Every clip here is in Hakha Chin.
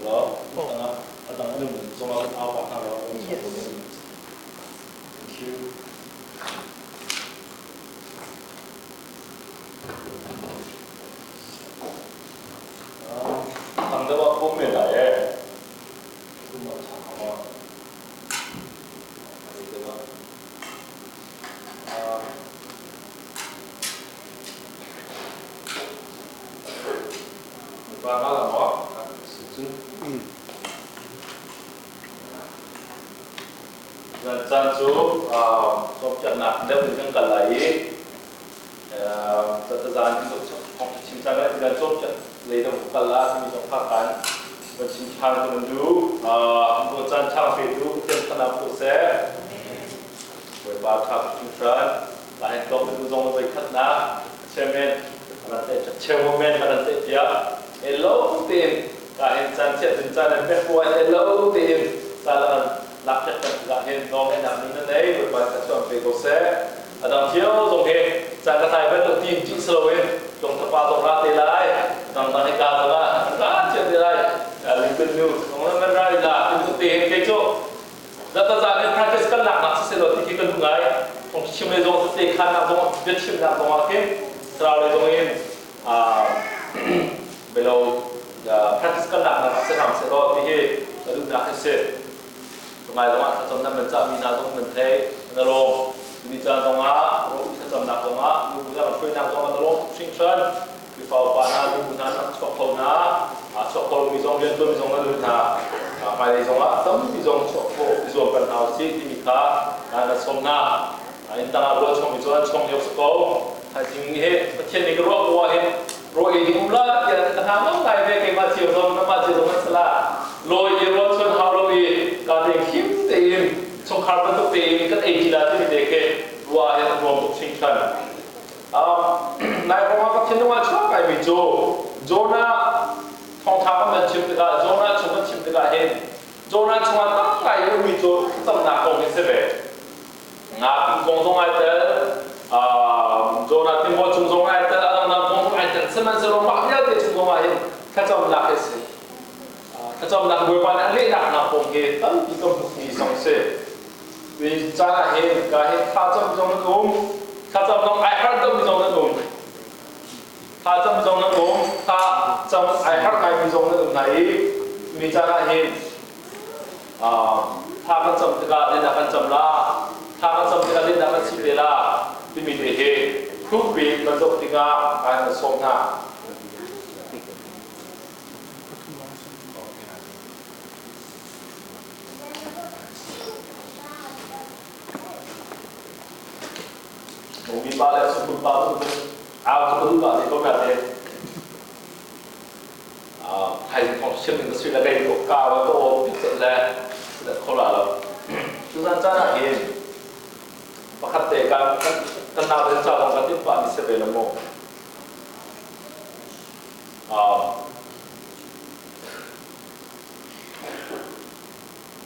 law tangah a dang an um zongah kan au pah hna law. Yes. Thank you. Thang deuh ah pum men lai ee. Pum ah ṭha hnga maw? Deuh ah. Mipa nga la maw? Cun. Zan caan cu cawnpiaknak deuh in kan kal lai i zan thong chim cang lai zan cawnpiak lei deuh kal la timi zong kha kan van chim ṭhan ka van duh. An caan ṭha petu Pathian thana ko seh. Bawipa ṭha hringhran. Lain tlawm tu zong voi khatnak chairman ran te chairwoman ran te tiah elo tein ka hin caan chiah cun caan an pek puan elo tein caan an lak piak kan tikah hin nawng enak ni na nei Bawipa tha chuan pe ko seh. Adang cio zong hi caan ka tlai bantuk tin ṭih silo in tlong thapa zong ra te lai dang dang hi ka zong ah ra cio te lai Lincoln nu zong man ra la tin tu te hin kei cu Zataza in practice kan laknak si selaw ti khi kan duh ngai. Phungchim lei zong siseh, khannak zong, biachimnak zong ah khin thlarau lei zong in belo practice kan laknak ah si hram selaw ti hi ka duhnak hi si. Ngai zong ah thlacamnak nan cahmi hna zong nan thei, na lawm. Tuni caan zong ah ro thlacamnak zong ah nu bu hruainak zong ah na lawm hringhran. Khrihfa upa hna, nubu hna rak chuak kho hna, chuak kho lomi zong riantuanmi zong nan um hna. Hmailei zong ah tampi zong chuak khawh i zuam kan hna usih timi kha kan sawm hna. Inn tang ah ruah chawngmi cu an chawng lio si ko. Thaizing hi Pathian nih ka ruah ko ah hin raw ei ding um la tiah ka hna ngam ngai ve keimah cio zong nangmah cio zong an sala. Lawi i ruah chuan hau lo i ka deng him tein chungkhar bantuk tein kan ei ti la timi te khi ruah hin a nuam tuk hringhran. Nai kong ah ka thinlung ah chuak ngaimi cu Jonah thawngṭha kan van chim tikah Jonah chung kan chim tikah hin Jonah chungah tam ngai ummi cu thlacamnak kong hi si ve. Nga kong zong ai tel, Jonah tinbaw chung zong ai tel, a dangdang kong zong ai tel. Sihmanhsehlaw mah vialte chung zong ah hin thlacamnak hi si. Thlacamnak Bawipa nih a lehnak hna kong hi tampi ka hmuhmi zong si. Tui caan ah hin ka hi thlacam zong nan um, thlacam zong ai harh deuhmi zong nan um. Thlacam zong nan um, thlacam ai harh ngaimi zong nan um hna i tuni caan ah hin thla kan cam tikah zeidah kan cam la, thla kan cam tikah zeidah kan si te la timi te hi thukpi kan zoh tikah kai kan sawm hna. Mumi pa le sukun pa tu au cu ka duh ba te ko ka te hai thong sim in sui la kai ko ka wa to o pi le le khola lo tu zan caan ah hin pakhat te kan kan nau le cha dong ka tin pa ni se ve lo mo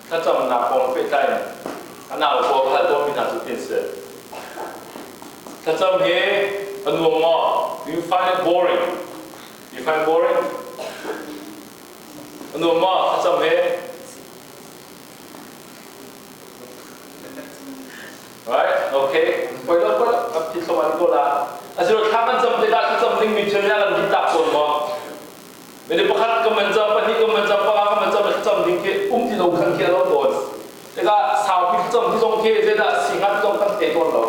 Thlacamnak kong pehtlai in a nau pawl hal tawnmi hna cu tin si. Thlacam hi a nuam maw? Do you find it boring? Do you find boring? A nuam maw thlacam hi? Right? Okay. Poi lo poi lo. Kan phi thluahmah ko la. Asilo thla kan cam tikah thlacam dingmi thil nih a kan dih tak tawn maw? Mene pakhat ka man cam, pahnih ka man cam, panga ka man cam, thlacam ding khi um ti lo khan khi a lo tawn. Tikah saupi thlacam ti zong khi zeidah si hnga ti zong kan thei tawn lo.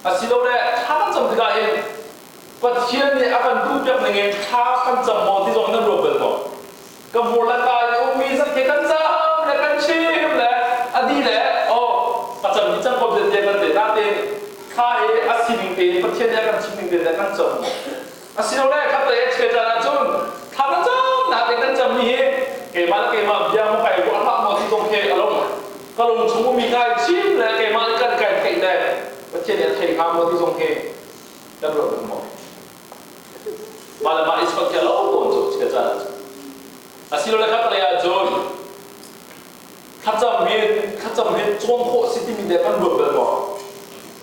Asilole thla kan cam tikah hin Pathian nih a kan duhpiak ning in thla kan cam maw ti zong nan ruat bal maw? Ka hmur le ka i ummi zat khi kan cam le kan chim le a di le oh a cam ni cang ko te kan te natin thla hi a sining tein Pathian nih a kan chim ning tein kan cam maw? Asilole khatlei a chia caan ahcun thla na cam natin kan cammi hi keimah le keimah bia maw kai ruah hlah maw ti zong khi a lung ka lung chung ummi kai chim le keimah nih kan kai theih le Pathian nih a thei hnga maw ti zong khi kan ruat bal maw? Mah le mah i chawnh khi a lo tawn cu chia caan ahcun. Asilole khatlei ahcun thlacam hi thlacam hi cawn khawh si timi te kan ruat bal maw?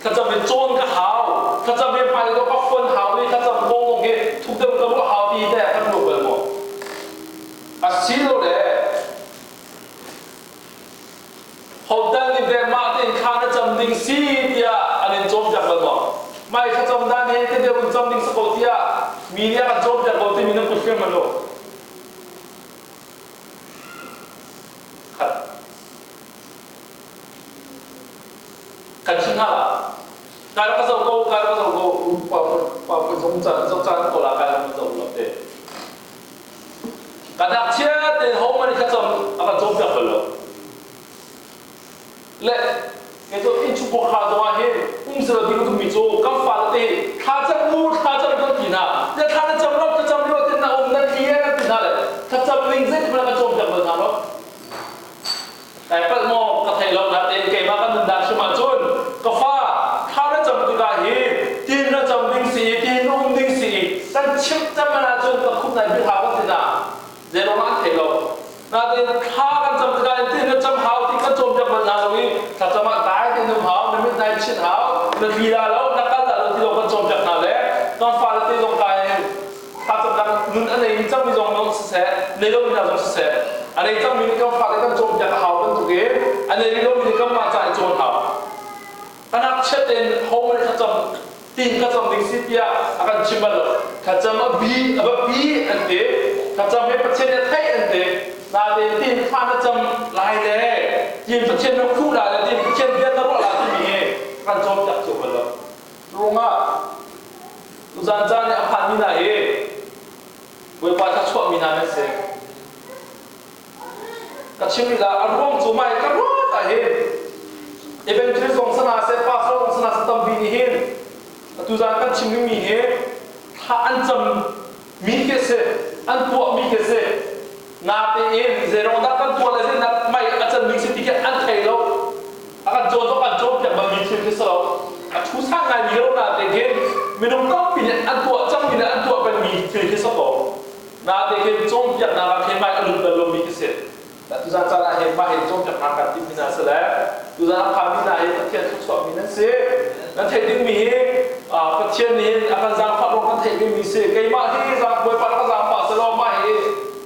Thlacam hi cawn ka hau, thlacam hi hmai ka ka fon hau i thlacam kong hi thuk deuh ka ruah hau ti te kan ruat bal maw? Asilole hotel nih ve mah tein thla na cam ding si tiah an in cawnpiak bal maw? Mah i thlacam dan he te deuh in cam ding si ko tiah mi nih a kan cawnpiak ko timi nan kut hrim hmanh u. Khat. Kan chim hna la. Kai rak ka zoh ko, kai rak ka zoh ko, pa pa zong caan zong caan ko la kai rak ka zoh lo te. Ka ngakchia tein hohmanh nih thlacam a kan cawnpiak bal lo. Le kei cu innchungkhar kha zongah hin um silo ti ka duhmi cu kan fale te thla cam u thla cam kan ti hna. Na thla na cam lo thlacam lo tin na um na tli kan ti hna le thlacam ning zeitik hmanh kan cawnpiak bal hna lo. Kai palh maw ka thei lo natein keimah kan nunnak hrim ahcun ka fa thla na cam tikah hi tin na cam ding si i tin na um ding si i kan chimh cam man ahcun ka khup nai bil hau kan ti na zeiruang ah an thei lo natein thla kan cam tikah in tin na cam hau ti kan cawnpiak bal hna lo i thlacam ah dai tein um hau na mit nai chinh hau na tli la lo na kal la lo ti lo kan cawnpiak hna le kan fale te zong kai Thlacamnak nun a neimi cangmi zong zong siseh, nei lomi hna zong siseh, a nei cangmi nih kan fale kan cawnpiak a hau bantuk in a nei rih lomi nih kanmah ca i cawn hau. Ka ngakchiat tein hohmanh thlacam tin ka cam ding si tiah a kan chim bal lo. Thlacam a bi a biapi an ti. Thlacam he Pathian nih a theih an ti. Natein tin thla na cam lai le tin Pathian na khuh lai le tin Pathian bia na ruah lai timi hi kan cawnpiak cio bal lo. Ruangah tuzaan caan i a phanmi hna hi Bawipa thluachuahmi hna nan si. Ka chim rih la, a ruang cu mai ka ruat ah hin evangelist zong sana seh, pastor zong sana seh tampi nih hin tuzaan kan chim dingmi hi thla an cam mi khi si, an tuah mi khi si. Natein zeiruang dah kan tuah le zeidah mai a can ding si ti khi an thei lo. A kan cawn zong kan cawnpiak balmi thil khi si lo. A thu sang ngaimi lo natein khin minung tampi nih an tuah cangmi le an tuah pengmi thil khi si ko. Natein khin cawnpiaknak ah khin mai a lut bal lomi khi si. Tuzaan caan ah hin mah hi cawnpiaknak kan timhmi hna si le tuzaan a phanmi hna hi Pathian thluachuahmi nan si. Nan theih dingmi hi Pathian nih hin a kan zaangfah ruang kan theih dingmi si. Keimah hi Bawipa na ka zaangfah selaw mah hi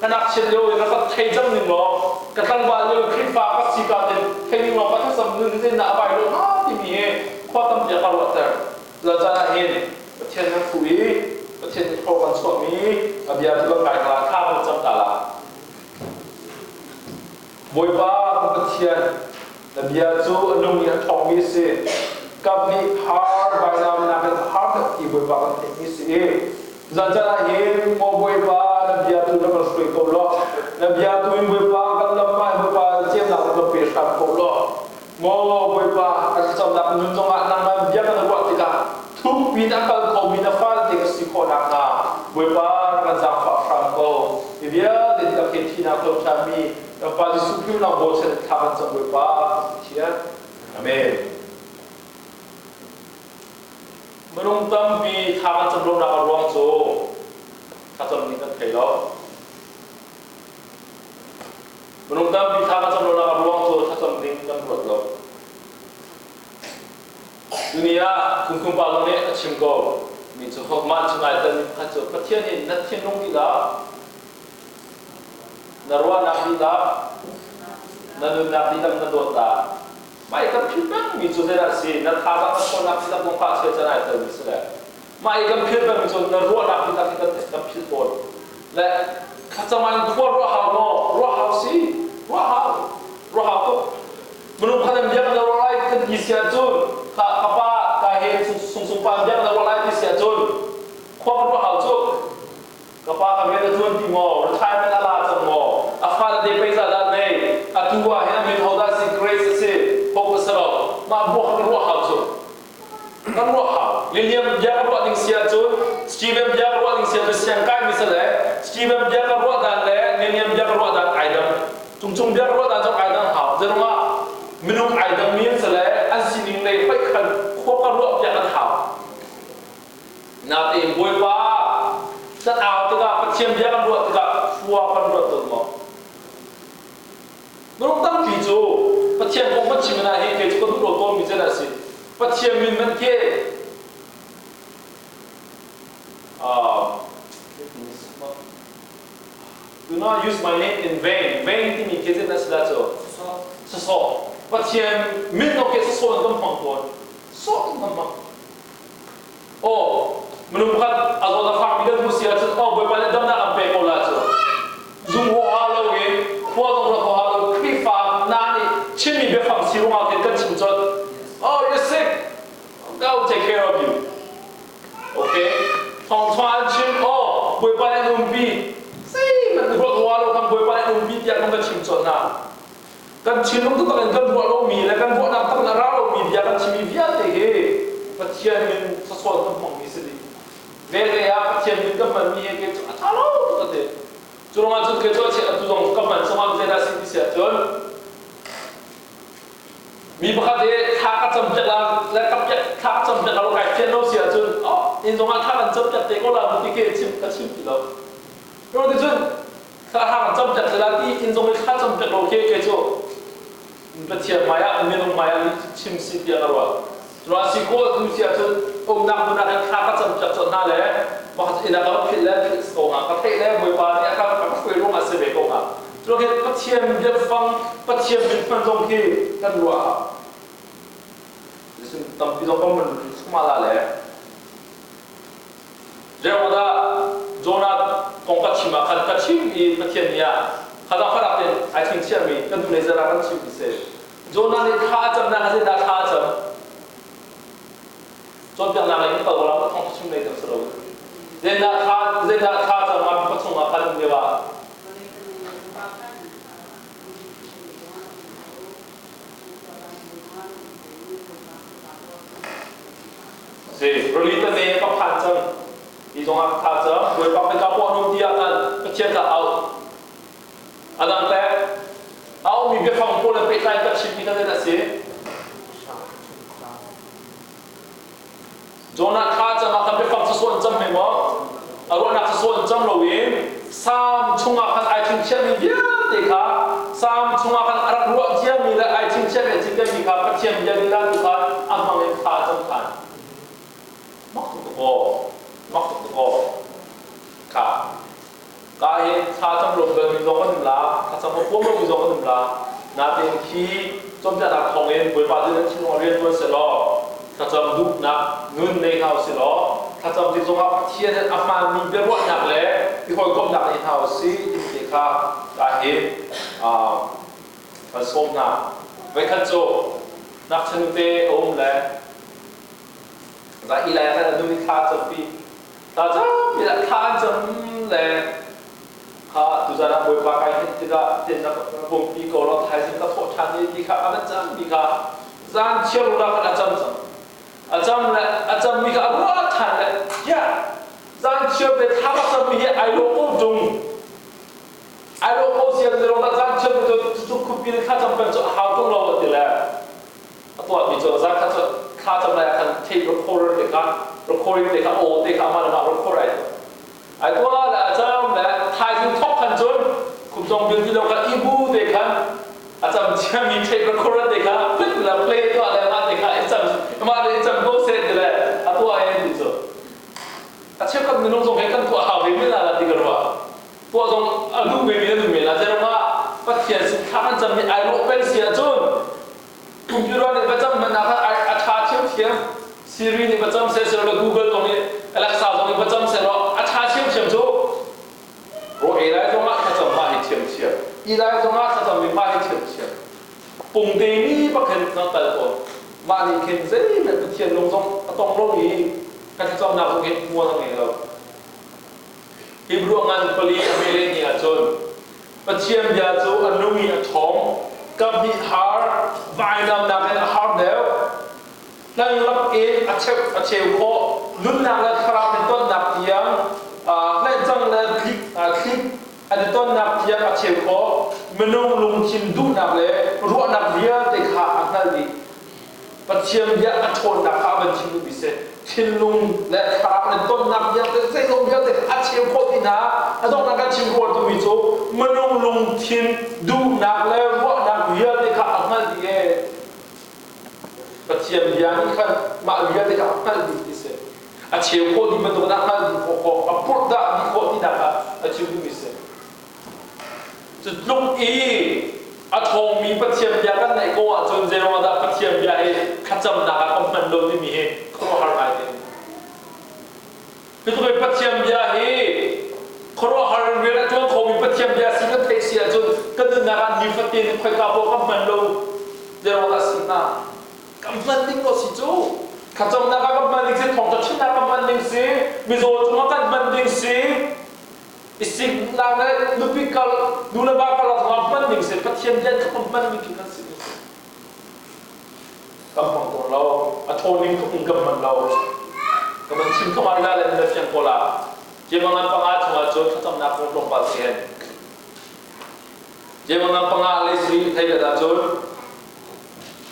ka ngakchiat lio in rak ka thei cang ning law ka tlangval lio Khrihfa ka si ka tin thei ning law ka thlacam nun hi na a vai lo hnga timi hi khua tampi a ka ruahter. Tuzaan caan ah hin Pathian kan fuh i Pathian nih thaw kan chuahmi a bia cu kan ngai hna thla kan cam ta la. Bawipa kan Pathian, na bia cu a nung i a ṭhawngmi a si. Kap nih har vainam nakin a har deuh ti Bawipa kan theihmi a si i zan caan ah hin maw Bawipa na bia tu na kan hruai ko law na bia tu in Bawipa kan lam ah Bawipa ceunak na kan pe hram ko law Maw Bawipa, kan thlacamnak nun zongah nangmah bia kan ruah tikah thukpi in a kal khomi na fale ka si khawh nakhnga Bawipa kan zaangfah hram ko. Hi vialte ka khin thinak hlawm ṭhanmi kan Pa Jesuh Khrih nang bochan thla kan cam Bawipa Pathian. Amen. Minung tampi thla kan cam lonak a ruang cu thlacam ning kan thei lo. Minung tampi thla kan cam lonak a ruang cu thlacam ding kan ruat lo. Tuni ah Khungkhung pa zong nih a chim ko mi cu mah chung ai telmi pakhat cu Pathian nih na thinlung dihlak, na ruahnak dihlak, na nunnak dihlak na dawt la. Mah i kan philh pengmi cu zeidah a si? Na thazaang na ṭhawnnak dihlak zong kha a chia can ai telmi si le. Mah i kan philh pengmi cu na ruahnak dihlak hi kan philh tawn. Le thlacam ah in khua ruah hau maw? Ruah hau si. Ruah hau. Ruah hau tuk. Minung kha nan biak na ruah lai kan ti si ahcun kha ka pa ka he sung sung pa biak na ruah lai ti si ahcun khua kan ruah hau cu. Ka pa ka rian a ṭuan ti maw? Retirement a la cang maw? A fale te pei zah dah nei? Atu ah hin a min hodah si? Grace a si. Hope a si lo. Mah buak kan ruah hau cu. Kan ruah hau. Liliam bia ka ruah ding si ahcun Steven bia ka ruah ding si ahcun siang kai mi si le Steven bia ka ruah dan le Liliam bia ka ruah dan ai dang. Cungcung bia ka ruah dan zong ai dang hau. Zeirungah minung ai dang mi an si le an sining lei hoih khan khua ka ruah piak an hau. Natein Bawipa kan au tikah Pathian bia kan ruah tikah khua kan ruat tawn maw? Minung tampi cu Pathian kong kan chim ah hin kei cu ka duh lo tawnmi cu a si. Pathian min hmanh khi do not. not use my name in vain. Vain timi khi zeidah si dah cu? Sasawh. Pathian min zong khi sasawh in kan hmang tawn. Sawh in kan hmang. Aw, minung pakhat a zawt a fakmi kan hmuh si ahcun aw Bawipa nih damnak an pek ko la cu. Zum huaha loin khua zong ruat huaha lo Khrihfa hna nih chimmi biafang si ruangah khin kan chim colh. Oh, you're sick. God will take care of you. Okay? Thawngṭha an chim, oh, Bawipa nih an umpi. Zeihmanh ruat huaha lo kan Bawipa nih an umpi tiah kan va chim colh hna. Kan thinlung taktak in kan ruah lomi le kan ruahnak tak in a ra lomi bia kan chimmi vialte hi Pathian min sawsawt kan hmangmi si dih. Velhle ah Pathian min kan hmanmi he ke cu a ṭha lo tuk a ti. Cu ruangah cun ke cu a chiat atu zong ka hman sangam zeidah si ti si ahcun mi pakhat i thla ka cam piak la le ka piak thla ka cam piak la lo kai fian lo si ahcun oh inn zongah thla kan cam piak te ko la ti ke chim ka chim ti lo. Ro ti cun thla kan cam piak la ti inn zong i thla cam piak lo ke ke cu Pathian hmai ah minung hmai ah chim si tiah ka ruah. Ruah si ko tu si ahcun umnak hmun ah khan thla ka cam piak colh hna le pakhat inn ah ka va philh le philh ko hnga ka theih le Bawipa nih a ka ka hruai ruang ah si ve ko hnga. Cu hin Pathian biafang Pathian min hman zong khi kan ruah. Tampi zong kan mun la le Zeiruangah Jonah kong ka chim ah khan ka chim i Pathian nih ah kha farak tein ai chingchiahmi kan hnulei zarh ah kan chim ti si. Jonah nih thla a camnak ah zeidah thla a cam? Cawnpiaknak lei in kal ko la thawng chim lei kan si lo. Zeidah thla zeidah thla cam ah pa chungah khan um lio ah Si, rili tane ka phan cang. Hi zong ah ka tha cang. Bawipa kan ka puah num ti ah khan Pathian ka au. A dang teh, a ummi biafang pawl le pehtlai ka chimmi kha zeidah a si? Jonah thla cam ah khan biafang cu an cam hme maw? A ruahnak cu an cam loin Salm chungah khan ai chingchiahmi vialte kha Salm chungah khan a rak ruah ciami le ai chingchiah le cinkenmi kha Pathian bia lila tu kha a hmang in thla a cam than. Mak tuk tuk aw. Mak tuk tuk aw. Kha. Ka hi thla cam lo bal mi zong kan um la, thla cam a huam lo mi zong kan um la. Natin khi cawnpiaknak thawng in Bawipa cu nan thinlung ah rian tuan selaw thlacam duhnak nun nei hna usih law thlacam tik zongah Pathian in a hmaanmi biaruahnak le i hawikomhnak nei hna usih timi te kha ka hi kan sawm hna. Voikhat cu ngakchia nute a um le za Eli khan a nu nih thla a campi. Thla campi thla an cam le kha tuzan ah Bawipa kai hinh tikah tin na pumpi ko law thaizing ka thawh ṭhan i ti kha a van cammi kha zan chiar ula khan a cam cang. A cam le a cammi kha a ruah ṭhan le ya zan chiar te thla ka cammi hi ai lawh ko ṭung. Ai lawh ko sian zero dah zan chiar te cu cu khupi le thla cam peng cu a hau ṭung lo a ti le a tuahmi cu zan kha cu thla cam lai ah khan tape recorder te kha recording te kha aw te kha amah le mah record ai Ai tuah le a cam le thaizing thok khan cun khumzong bil ti lo kha ibu te khan a cam ciami tape recorder te kha put le play tuah le mah te kha i cam mah le i cam ko seh ti le a tuah in ti cu a cheukhat minung zong he kan tuah hau ve men la ti ka ruah tuah zong a duh ve mi na duh men la zeiruangah Pathian sin thla kan cam mi ai rawh peng si ahcun Computer nih va cam hmanh ah khan a ṭha ṭhiamṭhiam. Siri nih va cam seh selaw Google zong nih Alexa zong nih va cam selaw a ṭha ṭhiamṭhiam cu raw ei lai zong ah thlacam mah hi ṭhiamṭhiam. I lai zong ah thlacam mi mah hi ṭhiamṭhiam. Pungte mi bakhin kan kal tawn. Mah nih khin zeihmanh Pathian lung zong a tong lo i kan thlacamnak zong hi hmual a ngei lo. Hebrew ngan pali a mele ni ahcun Pathian bia cu a nung i a ṭhawng, kaphnih har vainamnak in a har deuh. Hlanglak in a cheu a cheu khawh, nunnak le thlarau in tonnak tiang hlencang le thlik an i tonnak tiang a cheu khawh. Minung lungthin duhnak le ruahnak vialte kha a hngalh dih. Pathian bia a ṭhawnnak kha a van chim duhmi si. Thinlung le thlarau le tonnak vialte zeizong vialte kha a cheu khawh ti hna. A donghnak kan chim khawh timi cu minung lungthin duhnak le ruahnak vialte kha a hngalh dih ee. Pathian bia nih khan mah vialte kha a hngalh dih ti si. A cheu khawh dih bantuk in a hngalh dih khawh khawh, a purhdah dih khawh tinak kha a chim duhmi si. Cu tluk i a ṭhawngmi Pathian bia kan neih ko ahcun zeiruangah dah Pathian bia hi thlacamnak ah kan hman lo timi hi khuaruahhar ngai te. Hi Pathian bia hi khuaruahhar in rian a ṭuan khomi Pathian bia si kan theih si ahcun kan nunnak ah nifatin khoika paoh kan hman lo zeiruangah dah si hnga? Kan hman ding ko si cu. Thlacamnak ah kan hman ding si, thawngṭha chimnak kan hman ding si, mizaw cungah kan hman ding si, i siknak le nupi kal nu le va karlak zongah hman ding si Pathian bia tluk in hman mi khi kan si kan hmang tawn lo a ṭhawning tluk in kan hman lo ka man chim thawk ah le na fiang ko la Jemangan panga chungah cun thlacamnak kong tlawmpal si hen Jemangan panga le si thei le cun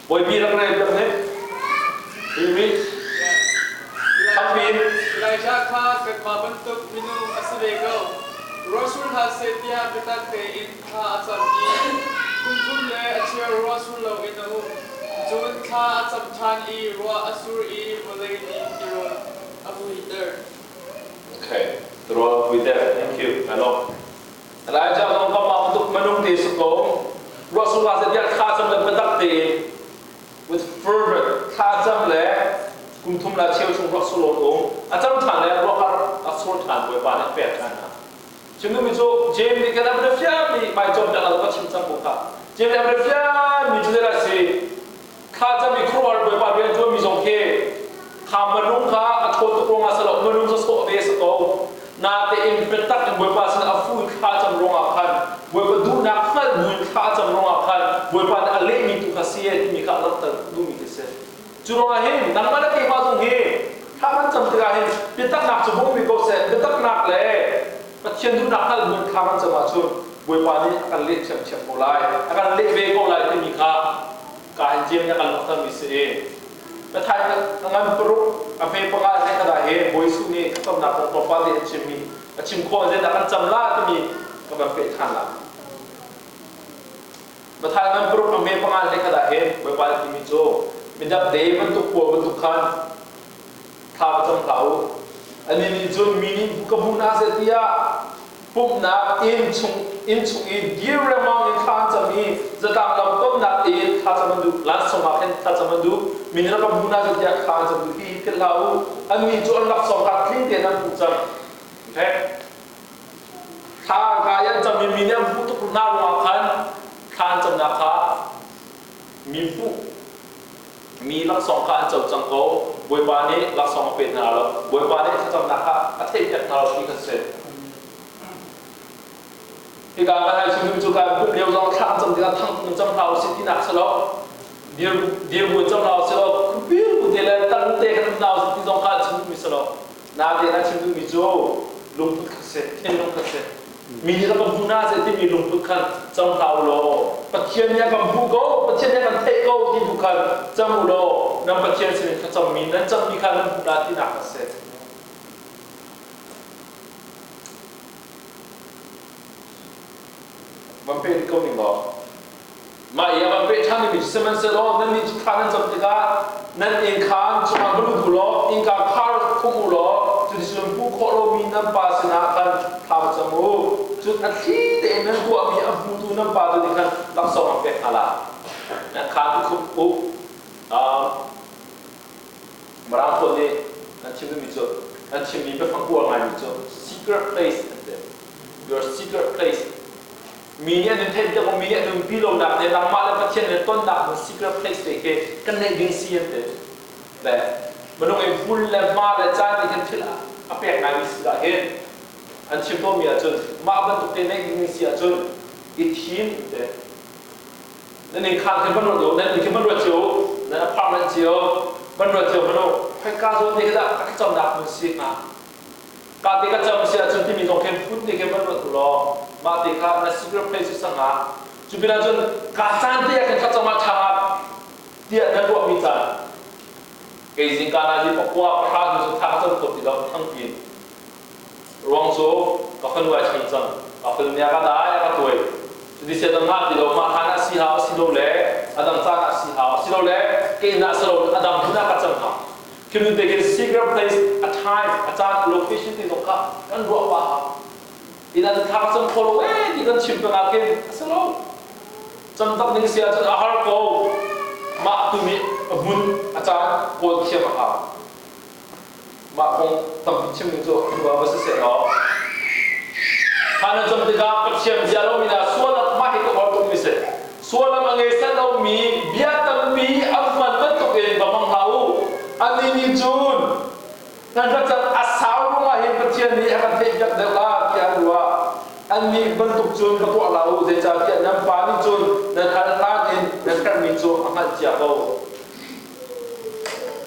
Bawipi rak rel piak hnik. Rimi. Thangpi. Elijah kha kanmah bantuk minung a si ve ko. Ruahsur hlah seh tiah biatak tein thla a cam i kum thum le a cheu ruahsur loin a um. Cun thla a cam ṭhan i ruah a sur i vawlei nih tirawl a vuiter. Okay, tirawl a vuiter. Thank you. I love. Elijah zong kanmah bantuk minung te si ko. Ruahsur hlah seh tiah thla cam le biatak tein with fervent thla cam le kum thum la cheu chung ruah sur um a cam ṭhan le ruah kha a sur ṭhan Bawipa nih a pek ṭhan hna. Chim duhmi cu James nih kan a fiangmi mai cawnpiak lo ka chim cang ko kha. James nih a fiangmi cu zeidah a si? Thla cam i khuaruahhar Bawipa rian ṭuanmi zong khi kha minung kha a ṭhawn tuk ruangah si lo minung cu sawh ve a si ko. Natein biatak in Bawipa sinah a fu in thla cam ruangah khan Bawipa duhnak hngalh buin thla cam ruangah khan Bawipa nih a lehmi tu kha si e timi kha a langhter duhmi khi si. Cu ruangah hin nangmah le keimah zong hi thla kan cam tikah hin biataknak cu bawm ve ko seh biataknak le Pathian duhnak hngalh buin thla kan cam ahcun Bawipa nih a kan leh ṭhiamṭhiam ko lai a kan leh ve ko lai timi kha ka hin James nih a kan langhtermi si i Matthai ngan paruk a hme panga zei kha dah hi Bawi Jesuh nih thlacamnak kong tlawmpal te a chimmi a chim khawh zeidah kan cam la timi ka van peh ṭhan la. Matthai ngan paruk a hme panga zei kha dah hi Bawipa nih timi cu midang te bantuk pawl bantuk khan thla va cam hlah u. Anih nih cun mi nih ka hmu hna seh tiah pumhnak inn chung inn chung i dir riangmang in thla an cam i zatlang lam tonnak in thla cam an duh lansawng ah khin thla cam an duh mi nih rak kan hmu hna seh tiah thla an cam duh hi philh hlah u annih cu an laksawng kha tling tein an hmuh cang okay thla ka i an cam i mi nih an hmuh tuk hna ruangah khan thla an camnak kha mi hmuh Mi laksawng kha an co cang ko. Bawipa nih laksawng a pe hna lo. Bawipa nih thlacamnak kha a theihpiak hna lo ti kha si. Hika kan hei chim cu kai pumh lio zong thla an cam tikah thang in cam hna usih tinak si lo. Dir dir bu cam hna usih law kupil bu te le tan te kan um hna usih ti zong kha a chim duhmi si lo. Natein a chim duhmi cu lungput kha si, thinlung kha si. Mi nih kan hmu hna seh timi lungput khan cam hlah u law Pathian nih a kan hmuh ko Pathian nih a kan theih ko ti tu khan cam u law nan Pathian sin in thlacammi nan cammi kha nan hmuh hna tinak a si. Van pe ko ning law Mah i a van peh ṭhan dingmi cu sihmanhsehlaw nannih cu thla nan cam tikah nan innkhaan chungah va lut u law innka khar khumh u law cuticun hmuh khawh lomi nan Pa sinah khan thla va cam u. Cun a thli tein nan tuahmi a hmutu nan Pa tu nih khan laksawng an pek hna lai. Nan khaan i khumh u. Mirang pawl nih an chim duhmi cu an chimmi biafang uar ngaimi cu secret place an ti. Your secret place Mi nih an in theih piak mi nih an umpi lonak le nangmah le Pathian le tonnak hmun secret place te khi kan neih ding si an ti. Le minung in hmun le hma le caan nih hin thil a pek ngaimi si dah hin an chim tawnmi ahcun mah bantuk te neih ding si ahcun i thim te. Nan inn khaan khi van ruat u, nan inn khi van ruat cio, nan apartment cio, van ruat cio hmanh u. Khoika zawn te khi dah ka thlacamnak hmun si hnga? Ka te ka cam si ahcun timi zong khin phun te khin van ruat u law mah te kha na secret place cu sang ah cu pinah cun ka caan te ah khin thlacam ah ṭha ah tiah nan ruahmi caan kei zingka na zi pakua pahra hnu cu tha ka cam kho ti lo thangpi in ruang cu ka fanu ai thleng cang ka fanu nih a ka dai a ka tuai cuti sia dang ngah ti lo mah hlan ah si hau si lo le a dang caan ah si hau si lo le ke inn ah si lo a dang hmun ah ka cam hau Khi te khi secret place, a time, a caan, location ti zong kha kan ruah pah hau. Ina cu thla ka cam kho lo ee ti kan chim peng ah khin a si lo. Cam tak ding si ahcun a har ko. Mah tu nih a hmun a caan kawl thiam a hau. Mah kong tampi chim ding cu hnu ah va si seh law. Thla na cam tikah Pathian bia lomi hna sual mah hi ka uar tukmi si. Suallam a ngei set lomi bia tampi an hman bantuk in va hmang hlah u. Annih nih cun Nan thlacam a sau ruangah hin Pathian nih a kan theihpiak deuh la tiah an ruah. Annih bantuk cun va tuah hlah u, zeicahtiah nan Pa nih cun nan hal hlan in nan herhmi cu a hngalh cia ko.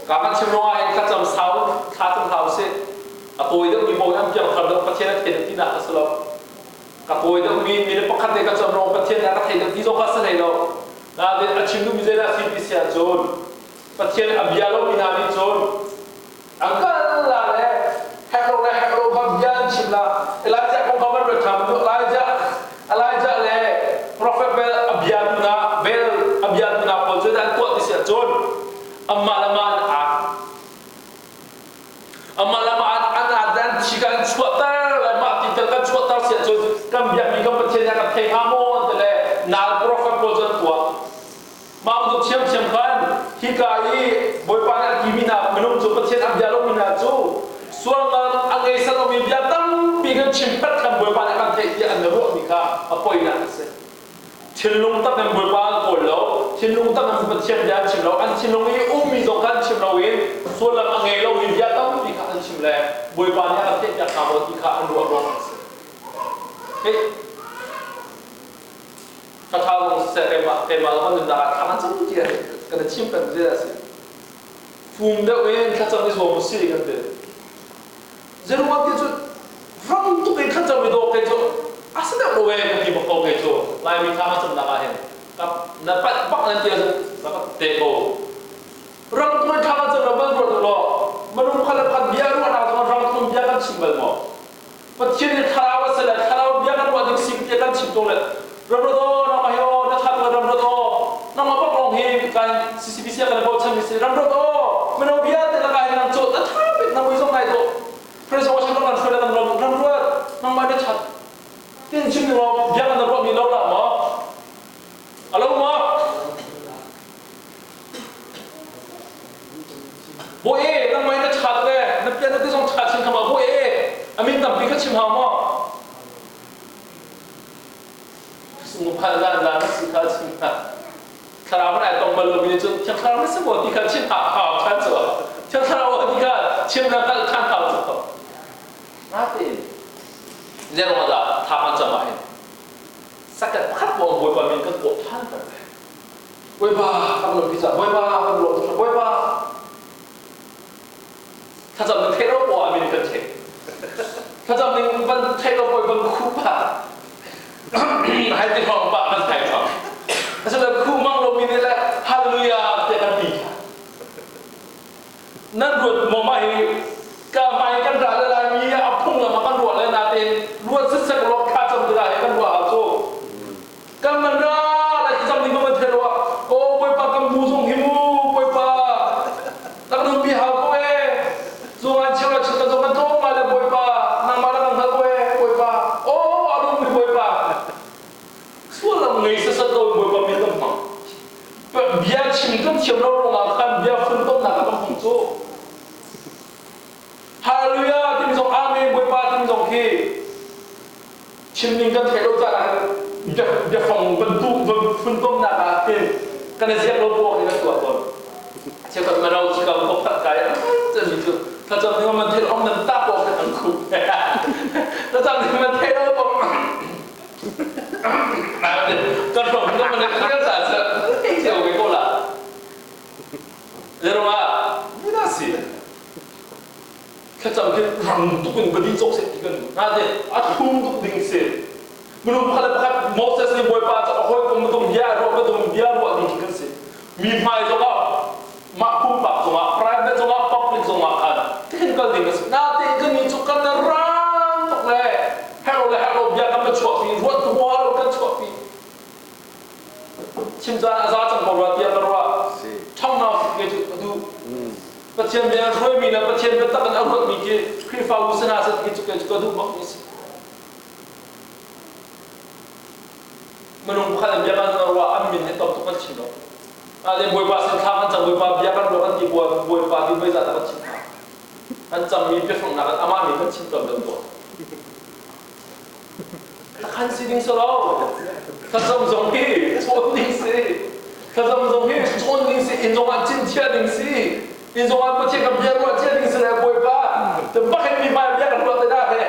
Ka kan chim ruangah hin thlacam sau thla cam hlah usih. A tawi deuhmi paoh an piangthar deuh Pathian a thei deuh tinak a si lo. Ka tawi deuhmi mi le pakhat le ka cam ruang Pathian nih a ka thei deuh ti zong kha a si hlei lo. Nain a chim duhmi zeidah a si ti si ahcun Pathian a bia lomi hna nih cun an kal la le hek lo le hek lo kha bia an chim la. Elijah kong kha van ruat ṭhan u. Elijah Elijah le prophet Bel a bia tu hna Bel a bia tu hna pawl cu an tuah ti si ahcun amah le mah an ak. Amah le mah an an an thi kan chuahter le mah ti tel kan chuahter si ahcun kan biakmi kan Pathian nih a kan thei hnga maw an ti le nal prophet pawl cu an tuah. Mah bantuk ṭhiamṭhiam khan hika i Bawipa nih a timi hna minung cu Pathian a bia lomi hna cu sualnak a ngei set lomi bia tampi kan chim pet khan Bawipa nih a kan theih tiah an ruahmi kha a poinak a si. Thinlung tak in Bawipa an kawl lo, thinlung tak in Pathian bia an chim lo, an thinlung i ummi zong kha an chim lo in sullam a ngei lomi bia tampi kha an chim le Bawipa nih a kan theihpiak hna maw ti kha an ruah ruang an si. Hei, Thla zong siseh keimah keimah zong kan nunnak ah thla kan cam ti kan i chim peng zia a si. Fum deuh in thlacam i zuam usih kan ti. Zeruang ti cu ram tuk in thlacam i dawh kei cu a si deuh lo ee ka ti bak ko kei cu Laimi thla kan camnak ah hin na palh bak nan ti ahcun na ka te ko. Ram tuk in thla kan cam lo ban ruat u law minung kha le khat bia ruahnak zong ram tuk in bia kan chim bal maw? Pathian nih thlarau a si le thlarau bia kan ruah ding si tiah kan chim tung le ramro nangmah hi aw na that ramro aw nangmah bak lawng hi kan CCBC ah kan bochan mi si ramro aw mino bia te lakah hin nang cawt a tha bik na mui zong nai dawh praise worship kan hruai kan ram ram ruat nangmah na that tin chim ni maw bia kan ruah mi lo la maw alo maw Bawi e, nangmah in na ṭha tuk ee, na pian na ti zong ṭha chin kham ah bawi e, a min tampi ka chim hau maw? Sung phal zan zan na si kha chim kha. Thlarau man ai tong bal lomi nih cun thiang thlarau na si maw ti kha chim hau hau ṭhan cu. Thiang thlarau ti kha chim na hngalh ṭhan hau cu. Natein zeiruang dah tha kan cam ah hin second pakhat pawng Bawipa min kan kawh ṭhan peng le Bawipa kan lawm pi cah Bawipa kan lawm tuk Bawipa thlacam ning theih lo poah min kan theih thlacam ning van theih lo poi van khu pa hai ti hong pa kan thai thong asile khu mang lo mi nih le hallelujah te kan ti nan ruat maw mah hi ka hmai kan ra le lai mi a phunglam ah kan ruah le natein ruat sisek law thla cam tikah hi kan ruah hau cu kan man ra lai cam ding man thei lo ah o bawipa kan bu zong hi mu bawipa tak nun pi hau ko e zuan cheu la cheu zong kan tlawm lai le bawipa nangmah la kan hngal ko e bawipa o alung mi bawipa sullam ngei sasat lo bawipa min kan hmang bia chim kan thiam lo ruangah khan bia funtomnak kan hmang cu Hallelujah timi zong Amen Bawipa timi zong khi chim ning kan theih lo caah biafang bantuk funtomnak ah hin kan i ziak lo buak in kan tuah tawn cheukhat mano chikam ko phat kai cun mi cu thlacam ning man thil ong nan ta po khan an khup thlacam ning man thei lo bang kan rom kan man kan sa sa thei ke ko la Zeruang ah mina si thlacam khi rang tuk in va ding cawk seh ti kan na te a thlum tuk ding si minung pakhat le pakhat Moses nih Bawipa cu a hawikom bantuk bia ruah bantuk bia ruah ding khi kan si mi hmai zongah mah pumpak zongah private zongah public zongah khan tikhin kal ding a si natein kan nih cu kan rang tuk le herh le herh lo bia kan va chuahpi ruat hua lo kan chuahpi Chim caan a za cang ko rua tiah ka ruah. Ṭhangnak ke cu ka duh. Pathian bia hruaimi le Pathian biatak in a ruatmi khi Khrihfabu sinah sat khi cu ke cu ka duh bak mi si. Minung pakhat in bia kan ruah an min hi tam tuk kan chim lo. Nain Bawipa sin thla kan cam Bawipa bia kan ruah kan ti Bawipa ti voi zat kan chim hna. Kan cammi biafangnak in amah nih kan chim tawn deuh tawn. Takhan si ding si lo. Thlacam zong hi cawn ding si. Thlacam zong hi cawn ding si. Inn zong ah cin chia ding si. Inn zong ah Pathian kan bia ruah chia ding si le Bawipa. Bak in mi hmai bia kan ruah te dah he.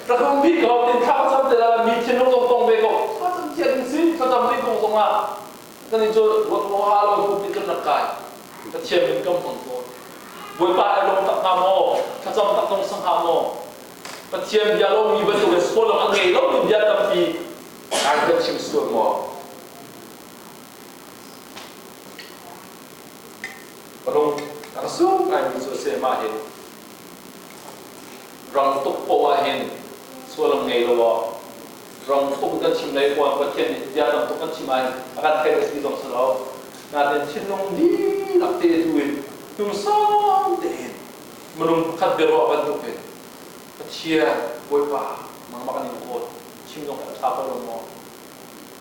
Rak um bi ko tin thla cam te la mi thinlung zong tong ve ko. Thlacam chia ding si. Thlacam ding kong zong ah kan i cu ruat ha lo tu pi kan rak kai. Pathian min kan hmang tawn. Bawipa ai lawm tak hnga maw? Thlacam tak zong sang hnga maw? Pathian bia lomi bantukin sullam a ngei lomi bia tampi an kan chim sual maw? Rung a sung ngaimi cu a si mah hi rang tuk poah ah hin sullam ngei lo ah rang tuk kan chim lei kuan Pathian nih bia tam tuk kan chim ah hin a kan theih a si zong si lo nain thinlung dihlak te tu in hnungsang tein minung pakhat biaruah bantuk in Pathian Bawipa nangmah kan in kawl chim zong a ṭha ko lo maw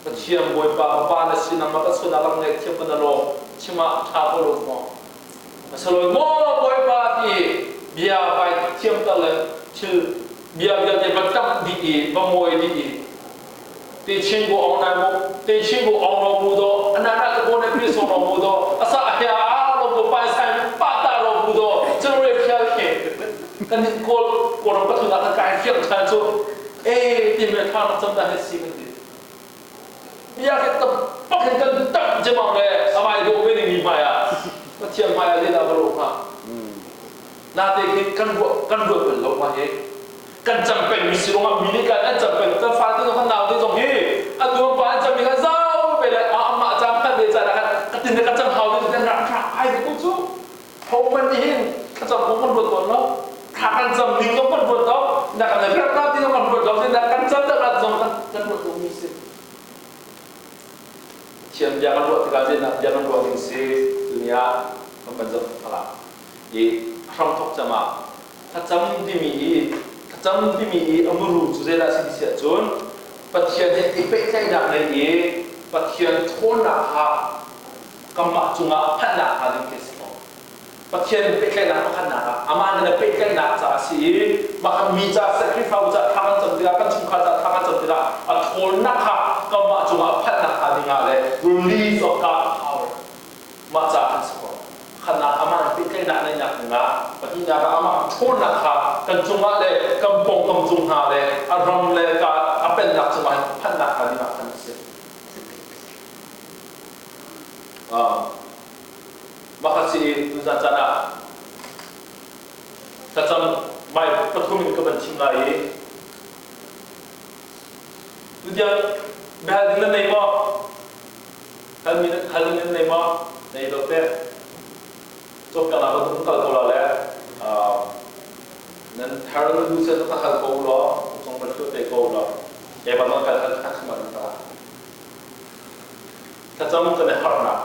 Pathian Bawipa Fapa na si nangmah kan sualnak lam ngaihthiam kan alawm chim ah a ṭha ko lo maw a saloi maw Bawipa ti bia vai thiam tal le thil bia vialte va tam dih i va mawi dih i te chin bu ong nai mu te chin bu ong ro mu do anana ka ko na pi so ro mu do asa ahya a ro bu pa sai pa ta ro mu do chu re phial khe kan in kol koram ka thuna ka kai fiak than chu e ti me tha na cham da he si kan ti bia ke tam pak hin kan tam jemang le amai do ve ning mi mai a pathian mai a le da baro ha na te khin kan ru kan ru bel lo ma he Kan cam pengmi si ruangah mi nih kan an cam peng kan fate zong kan naute zong hi an nuam pa an cammi kha zau ve le amah cam khat ve caan ah khan ka tin le ka cam hau ve kan rak rak ai ve ko cu ho man nih hin thlacam kong kan ruat tawn lo thla kan cam ning zong kan ruat lo na kan rak na ti zong kan ruat lo na kan cam dah rat zong kan kan ruat lo mi si Thiam bia kan ruah tikah zeidah bia kan ruah ding si dunia kan ban zoh thla i hramthok cam ah thlacam timi i thlacam timi i a muru cu zeidah a si ti si ahcun Pathian he i pehtlaihnak ngei i Pathian ṭhawnnak kha kanmah cungah phanhnak hnga ding khi a si ko. Pathian pehtlaihnak pakhatnak ah amah nih na pehtlaihnak caah a si i mah kha mi ca sacrifice ca thla kan cam tikah kan chungkhar ca thla kan cam tikah a ṭhawnnak kha kanmah cungah phanhnak hnga ding ah le release of God power mah ca kan si ko. Khatnak amah pehtlaihnak neihnak dingah pahnihnak ah amah ṭhawnnak kha kan cungah le kan pawngkam cung hna le a ram le ka a pennak cungah hin phanhnak hnga dingah khan a si. Mah kha si tuzan caan ah thlacam mai pathum in ka van chim lai i tutiang biahal ding nan nei maw? Hal mi hal ding nan nei maw? Nei lo te. Cawpiaknak ka tung kal ko la le nan har nan du sen ka hal ko law cung ban hlut te ko law e ban kal hal kha chim an ta thlacam kan i harnak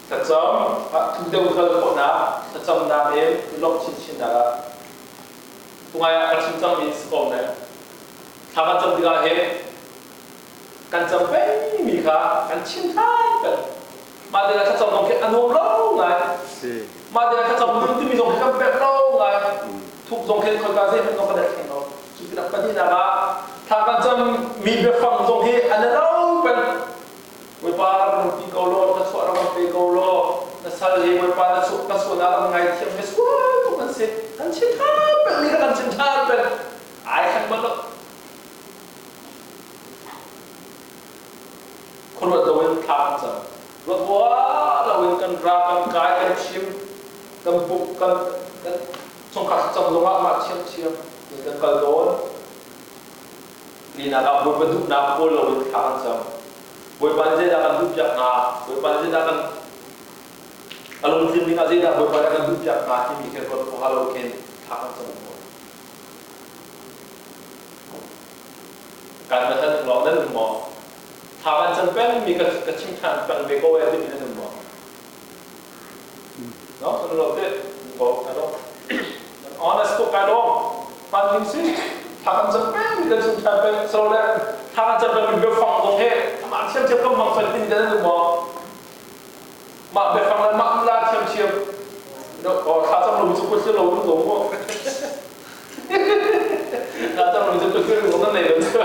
thlacam ah thu deuh kal khawhnak thlacam nak in lok chin chin nak ah tungai ah ka chim cang mi si ko ne thla kan cam tikah hin Kan cam pengmi kha kan chim thlai peng. Mah tikah thlacam zong khi a nuam lo ngai. Mah tikah thlacam nun timi zong khi kan pek lo ngai. Thuk zong khi khoika zeihmanh zong kan i thleng lo. Cu pinah pahnihnak ah thla kan cam mi biafang zong hi an i lo peng. Bawipa rak kan ti ko law, thluachuah rak kan pe ko law, na sal hi Bawipa na suah ka sualnak rak ngaithiam mi sual tuk kan si. Kan chim ṭhan peng mi kha kan chim ṭhan peng. Ai khan bal lo. Khuaruat loin thla kan cam. Ruat loin kan ra, kan kai, kan chim, kan buk, kan kan chungkhar cam zongah mah thiamthiam in kan kal tawn. Linak ah Bawipa duhnak kawl loin thla kan cam. Bawipa nih zeidah kan duhpiak hnga? Bawipa nih zeidah kan a lungtlin ding ah zeidah Bawipa nih kan duhpiak hnga timi khi ruat huaha lo khin thla kan cam tawn. Kan na kan lawng nan um maw? Thla kan cam peng mi ka ka chim ṭhan peng ve ko e timi nan um maw? No, kan lo te ko ka lo. Honest ko kai lo. Pan ding si. Thla kan cam peng mi kan chim ṭhan peng so le thla kan cam peng mi biafang zong he amah Thiamthiam kan mang fel timi dan maw? Mah biafang le mah la thiamthiam. No, oh, thla cam lo cu kut lo lu ko mu. Thla cam lo cu kut lo nan nei lo cu.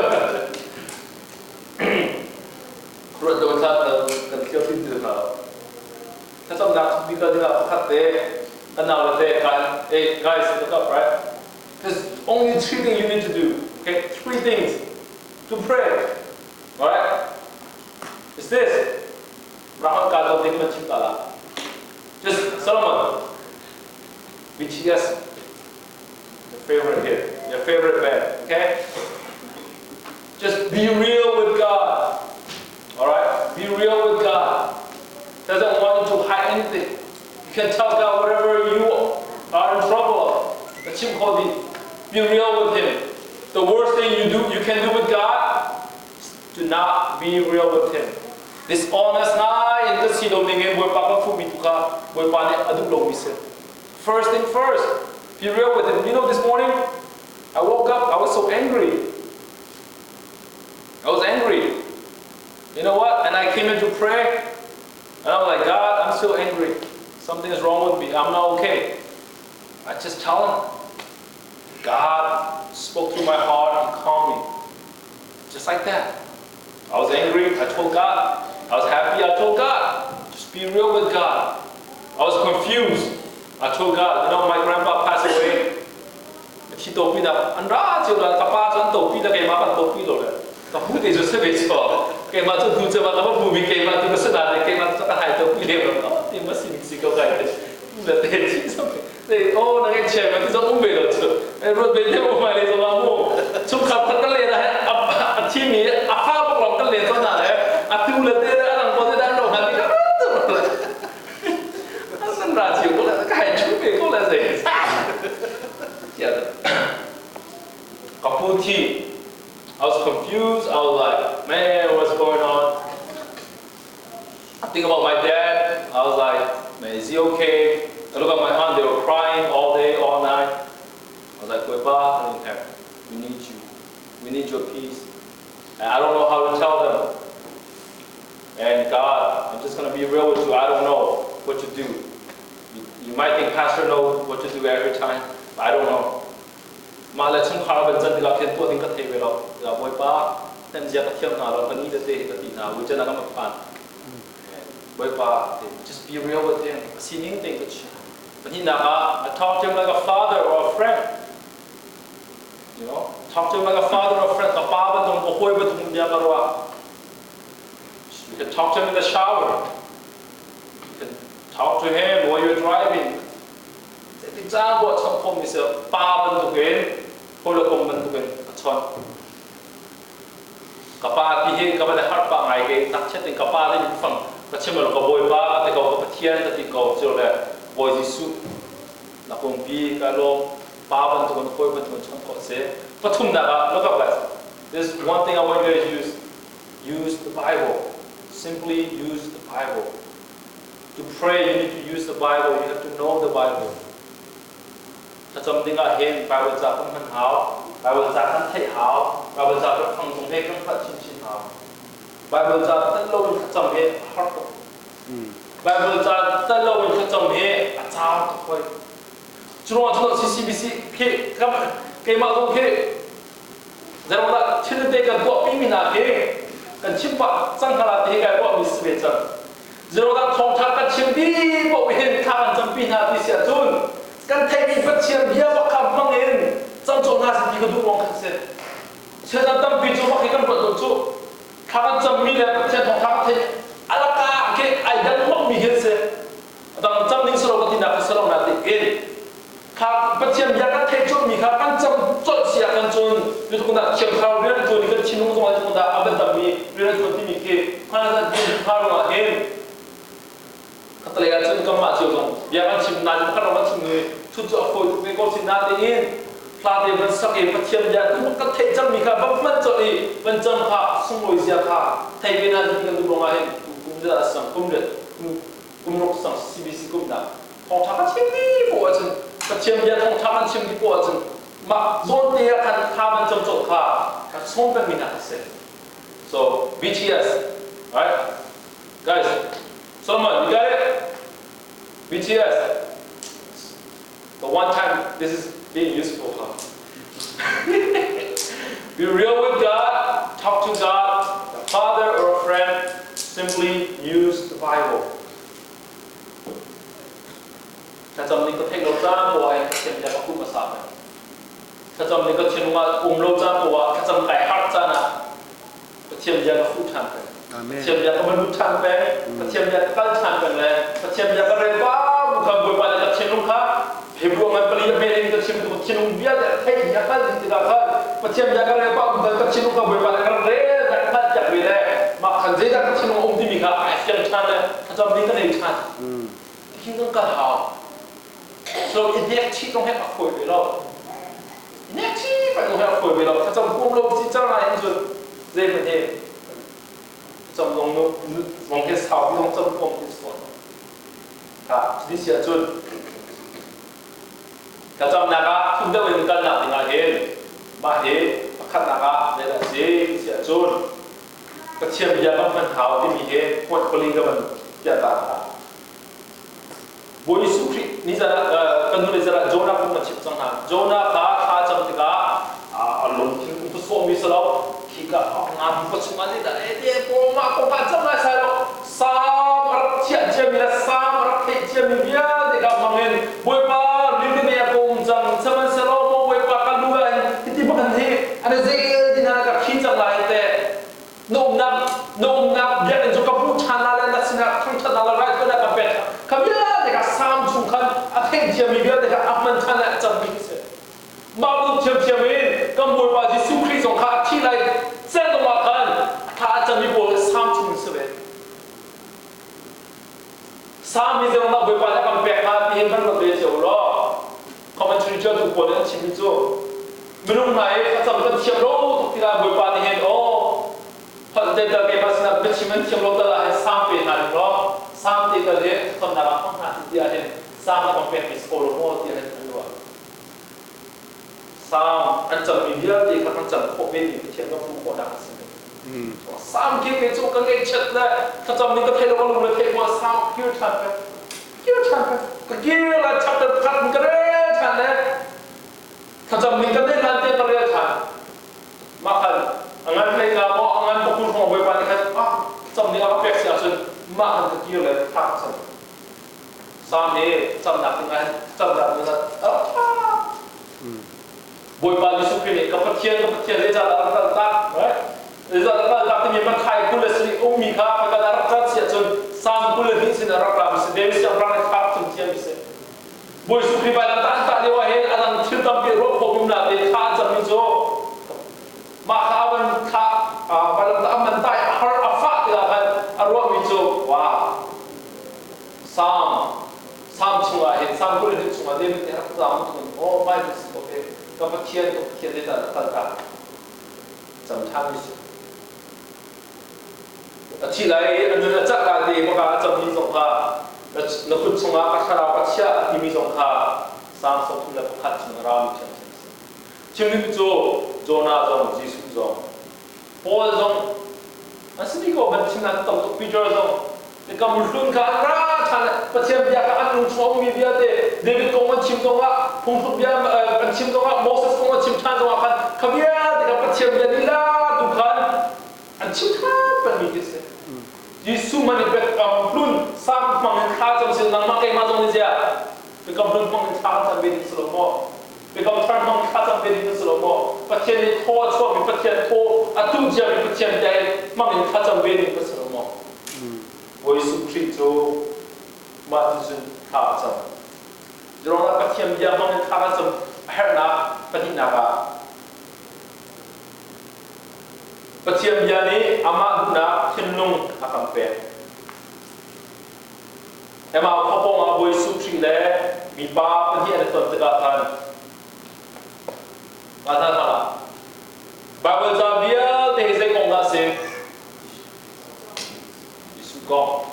Ruat do thla kan thiam tin ti hna. Thlacamnak bik ah dingah pakhat te kan nau le te kan hey guys look up right there's only three things you need to do okay three things to pray alright it's this Rahmat ka dot ding man chim ta la just Solomon BTS your favorite here your favorite band okay just be real with God all right be real with God doesn't want you to hide anything. You can tell God whatever you are in trouble of. Be real with Him. The worst thing you do, you can do with God, is to not be real with Him. Dishonest ngai in ka si lo ning in Bawipa kan fuhmi tu kha Bawipa nih a duh lomi si. First thing first, be real with Him. You know, this morning, I woke up, I was so angry. I was angry. You know what? And I came in to pray, and I'm like, God, I'm still angry. Something is wrong with me. I'm not okay. I just tell him. God spoke through my heart and calmed me. Just like that. I was angry. I told God. I was happy. I told God. Just be real with God. I was confused. I told God, you know, my grandpa passed away. Thi topi na an ra cio la ka pa cu an topi la keimah kan topi lo le ka pu te cu si ve cu keimah cu hnu cu ka pu mi keimah tu ka si na le keimah cu ka hai topi le lo ti ma si si ko kai te le te thi so te o na ngai chia ma ti zo um ve lo cu ruat ve le um mai le zo ma mu chungkhar khat kan le na he a thi mi a fa bak long kan le to na le a tu le te le a dang ko te dan lo han ti ka An ra cio ko le ka hai chu ve ko le zei. Ka pu thi. I was confused. I was like, man, what's going on? I think about my dad. I was like, man, is he okay? I look at my aunt, they were crying all day, all night. I was like, Bawipa, we need you. We need your peace. And I don't know how to tell them. And God, I'm just going to be real with you. I don't know what to do. You, you might think pastor know what to do every time. But I don't know. Mah le chungkhar ban can tikah khin tuah ding ka thei ve lo. Tikah Bawipa, hnem zia ka thiam hna lo, ka ni tete hi ka ti hna. Weekend ah ka phan. Bawipa, just be real with him. A sining tein ka chim. Pahnihnak ah, I talk to him like a father or a friend. You know, talk to him like a father or a friend. Ka pa bantuk, ka hawi bantuk bia ka ruah. You can talk to him in the shower. You can talk to him while you're driving. Ti caan ruah chom khomi si pa bantukin hawikom bantukin a chawnh. Ka pa ti hi ka van har pa ngai ke ngakchiat in ka pa le fang ka chim lo ka bawipa ka ti ko ka Pathian ka ti ko cu le Bawi Jesuh na kungpi ka lawm pa bantukin hawi bantukin chawnh khawh si. Pathumnak ah look up guys. This is one thing I want you guys to use. Use the Bible. Simply use the Bible. To pray, you need to use the Bible. You have to know the Bible. Thlacam dingah hin Bible ca kan hman hau, Bible ca kan theih hau, Bible ca kan fang zong he kan hngalh chinchin hau. Bible ca tel lo in thlacam hi a har tuk. Bible ca tel lo in thlacam hi a car tuk hoi. Cu ruangah cun CCBC khi keimah zong khi Zerudah thil te kan tuahpi mi hna khi kan chim pah cang hna la ti hi kai ruahmi si ve cang. Zerudah thawngtha kan chim dih paoh hin thla kan campi hna ti si ahcun kan theihmi Pathian bia bak kha hmang in cam cawh hna si ti ka duh ruang khan si. Sian tampi cu bak hi kan ruat lo cu. Thla kan cammi le Pathian thawngtha kan theih alaka khi ai dan bak mi hi an si. Dang cam ding si lo ka tinak ka si lo na ti in kha Pathian bia kan theih cawlmi kha kan cam colh si ah kan cun tutukun ah thiangthlarau rian tuan i kan thinlung zong ah tutukun ah a van tammi rian tuan timi khi hmai hna ruangah hin khatalei ah cun kanmah cio zong bia kan chim nain pakhat ram kan chim i thut cu a fawi tuk ve ko si natein hla te van sak i Pathian bia tu kan theih cangmi kha van hman colh i van cam kha sunglawi zia kha thei ve na ti kan duh ruangah hin kum le sang kum le kum ruk sang CBC kumnak thawngṭha kan chim dih poah ahcun Pathian bia thawngṭha kan chim dih poah ahcun mah zawn te ah khan kha van cam colh kha ka sawm pengmi hna kha si. So BTS. Right? Guys, Solomon, you got it? BTS. The one time this is being useful, huh? Be real with God, talk to God, a father or a friend, simply use the Bible. Thlacam ning ka theih lo caan ko ah hin Pathian bia ka hmuh hmasa peng. Thlacam ning ka thinlung ah um lo caan ko ah thlacam kai harh caan ah Pathian bia ka fuh ṭhan peng. Pathian bia ka van lut ṭhan peng. Pathian bia ka kal ṭhan peng le Pathian bia ka rel pa bu kha Bawipa nih ka thinlung kha Hebrew ngan pali a hmel in ka chim tu thinlung vialte a theih i a hngalh dih tikah khan Pathian bia ka rel pa bu khan ka thinlung kha Bawipa nih ka rel dah hngalh piak ve le mah khan zeidah ka thinlung a um timi kha ai fiang ṭhan le thlacam ding ka nei ṭhan. Tihin kan kal hau. So i hnek chih zong he a fawi ve lo. I hnek chih peng zong he a fawi ve lo. Thlacam huam lo si cang lai hin cun zeihmanh hi thlacam zong nu zong he saupi zong cam huam ti si fawn. Ha, cuti si ahcun thlacamnak ah thuk deuh in kalnak ding ah hin mah hi pakhatnak ah zeidah a si ti si ahcun Pathian bia kan hman hau timi hi point pali ka van piah ta hna. Bawi Jesuh Khrih nizan ah kan hnu nizan ah Jonah kong kan chimh cang hna. Jonah kha thla cam tikah a lungthin um sawhmi si lo khika nga bu chungah zeidah e te ko mah ko ka cam lai sai lo sam a rak thiah ciami le sam a rak theih ciami vialte kha hmangin Bawipa rinne a ko um cang sihmanhsehlaw maw Bawipa ka lu ah hin hiti bak hin hi an zel ti hna ka khi cang lai te na umnak na umnak biakinn cu ka hmuh ṭhan lai le na sinah thangṭhatnak le raithawinak ka pek kha vialte kha sam chung khan a theih ciami vialte kha a hman ṭhan lai a cam bik si mah bantuk thiamthiam in kan Bawipa Jesuh Khrih zong kha a thih lai cel ah khan thla a cami pawl sam chung in si ve Sam hi zeirangah Bawipa nih a kan pek hnga ti hin van ruat ve cio law commentary ṭialtu pawl nih an chimmi cu minung hna i thlacam kan thiam lo tuk tikah Bawipa nih hin aw holh te tal keimah sinah biachim an thiam lo tal ah hin sam pe hna ning law sam te tal hi thlacamnak ah hmang hna ti ti ah hin sam a kan pekmi si ko lo maw ti hin an ruah. Sam an cammi vialte kha kan cam khawh ve mi Pathian kan hmuh khawhnak a si. Sam khi kei cu ka ngaihchiat le thlacam ning ka theih lo ka lung le theih ko sam kir ṭhan pe kir ṭhan pe ka kir la chapter pakhat in ka rel ṭhan le thlacam ning ka neih hlan tiang ka rel ṭhan mah khan a ngan hlei nga maw a ngan pakul hrawng bawipa nih khan ah thlacam ning a ka pek si ahcun mah khan ka kir le thla ka cam sam hi thlacamnak ding ah thlacamnak ding ah Bawipa Jesuh Khrih nih ka Pathian ka Pathian zeicahdah rak kal tak right zeicahdah kal tak timi Matthai 23 ummi kha ka kan rak cat si ahcun Psalm 22 sin a rak ra mi si David siangpahrang nih thap cung thiam mi si Bawi Jesuh Khrih vailam tah an tah lio ah hin a dang thil tampi ruah khawh mi na te thla an cam mi cu mah kha van thla vailam tah an man tai a har a fah tikah khan a ruah mi cu wow Psalm Psalm chungah hin Psalm 22 chungah David nih a rak caam thun oh Bible si ko te ka Pathian ka Pathian zeidah na kal tak cam ṭhan mi si a thi lai i a nun a cah lai te baka a cammi zong kha na kut chungah ka thlarau ka chiah a timi zong kha Psalm 31 chung a rami ṭhiamṭhiam si chimding cu Jonah zong Jesuh zong Paul zong an si dih ko ban chim an tam tuk Peter zong Biakam hlun kha an ra ṭhan Pathian bia kha an lung chung ummi vialte David kong an chim zongah phungthluk bia an chim zongah Moses kong an chim ṭhan zongah khan kha vialte kha Pathian bia lila tu khan an chim ṭhan pengmi khi si. Jesuh man i biakam hlun sam hmang in thla cam sin nangmah keimah zong nih ziah biakam hlun hmang in thla kan cam ve ding si lo maw? Biakam thar hmang thla cam ve ding na si lo maw? Pathian nih thaw a chuahmi Pathian thaw a tuh ciami Pathian bia in hmang in thla cam ve ding na si lo maw? Bawi Jesuh Khrih cu mah ti cun thla a cam. Zeruangah Pathian bia hmang in thla kan cam a herhnak pahnihnak ah Pathian bia nih amah duhnak thinlung a kan pek. Emau khua pawngah Bawi Jesuh Khrih le mipa pahnih an i ton tikah khan mah hna hna Baibal ca vialte hi zei kong dah a si? Jesuh kong.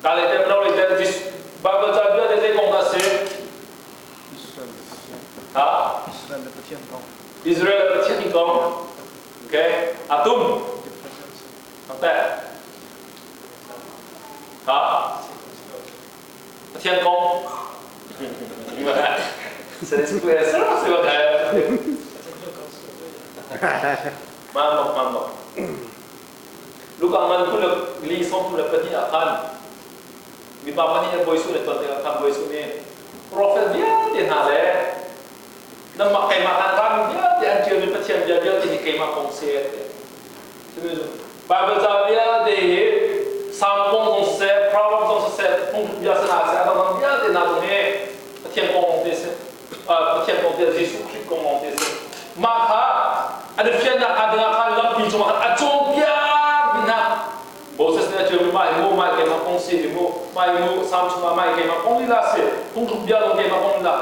Ka le tem lo le tem Baibal ca vialte zei kong dah a si? Ha? Israel le Pathian kong. Israel le Pathian kong. Okay. Atum. Ate. Pathian kong. Mah mah mah. Luka ngan 24 24 ah khan mipa pahnih an Bawi Jesuh nih ton tikah khan Bawi Jesuh nih profet vialte hna le nangmah keimah han rami vialte an ṭialmi Pathian bia vialte hi keimah kong si ti. Bible ca vialte hi Salm kong zong siseh, Proverb zong siseh, phungthluk bia sana seh, a dangdang vialte hna zong hi Pathian kong lawng te si. Pathian kong te Jesuh Khrih kong lawng te si. Mah kha an i fiannak hnga dingah khan lampi cungah khan a cawnpiak mi hna. Moses nih a ṭialmi mah hi mu, mah hi keimah kong si hi mu, mah hi mu, Salm chungah mah hi keimah kong lila si, phungthluk bia zong keimah kong lila.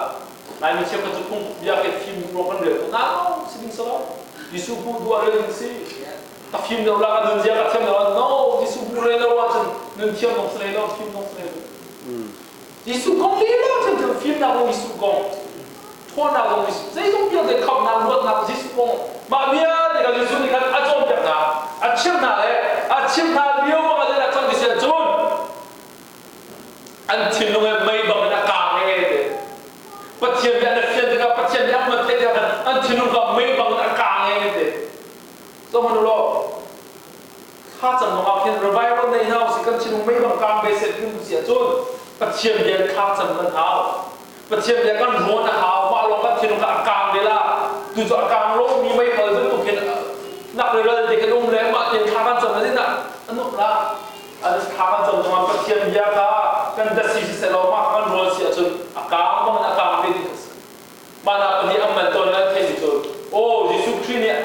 Laimi cheukhat cu phungthluk bia khi fim ruang kan rel ko na si ding si lo. Jesuh hmuh duh ah rel ding si. Ka fim deuh la ka nun zia ka thiam deuh ah no Jesuh hmuh rel lo ahcun nun thiam dong si hlei lo, fim dong si hlei lo. Jesuh kong lila cun cu fimnak zong Jesuh kong, ṭhawnnak zong Jesuh, zeizong vialte khamhnak, luatnak Jesuh kong, mah vialte kha Jesuh nih khan a cawnpiak hna, a chimh hna le a chimh hna lio bang ah a cang ti si ahcun an thinlung he mei bang in a kaang e ti. Pathian bia an fian tikah Pathian bia an van theih tikah khan an thinlung kha mei bang in a kaang e ti. Zohhmanh u law, Thlacam lawngah khin revival nei hna usih kan thinlung mei bang kaang ve seh ti si ahcun Pathian bia thlacam kan hau. Pathian bia kan rawn a hau. Mah lawng kan thinlung kha a kaang ve la. Tu cu a kaang lomi meihal bantuk khin nak le ral te kan um le mah tein thla kan cam na an um la. An thla kan cam zongah Pathian bia kha kan dasi siseh law mah kan rawn si ahcun a kaang bang in a kaang ve ding a si. Mah hna pahnih an man tawn le an theihmi cu aw Jesuh Khrih nih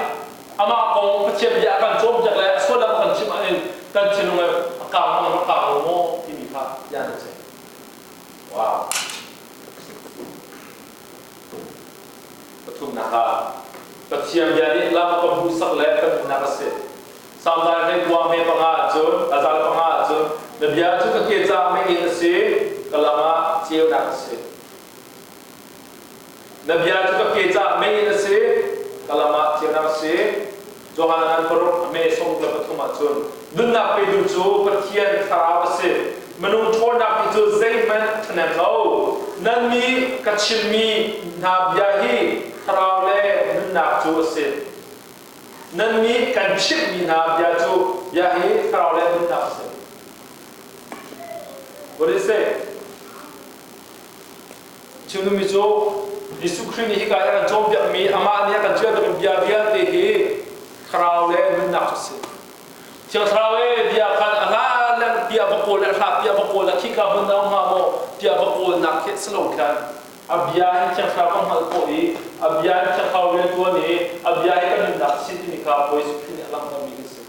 amah kong Pathian bia a kan cawnpiak le a sullam a kan chimh ahhin kan thinlung a kaang maw rak kaang lo maw timi kha bia an si. Wow. Pathumnak ah Pathian bia nih lam a kan hmuhsak le kan nunnak a si. Salm hlei kua me panga ahcun azal panga ahcun na bia cu ka ke caah meiinn a si, ka lam ah ceunak a si. Na bia cu ka ke caah mei in a si, ka lam ah ceunak a si. Johan ngan paruk a hme 63 ahcun nunnak petu cu Pathian thlarau a si. Minung ṭhawnnak hi cu zeihmanh a ṭhahnem lo. Nan mi ka chimmi hna bia hi thlarau le nunnak cu a si. Nan mi kan chimhmi hna bia cu bia hi thlarau le nunnak a si. What did it say? Chim duhmi cu Jesuh Khrih nih hika i a kan cawnpiakmi amah nih a kan ṭialpiakmi bia vialte hi thlarau le nunnak cu a si. Thiang Thlarau e bia khan a hla le bia va kawl le a hla bia va kawl le khika hmun na um hnga maw tiah va kawlnak khi si lo khan a bia hi Thiang Thlarau kan hngalh khawh i a bia in Thiang Thlarau rian ṭuan i a bia hi kan nunnak a si timi kha Bawi Jesuh Khrih nih a langhtermi kan si.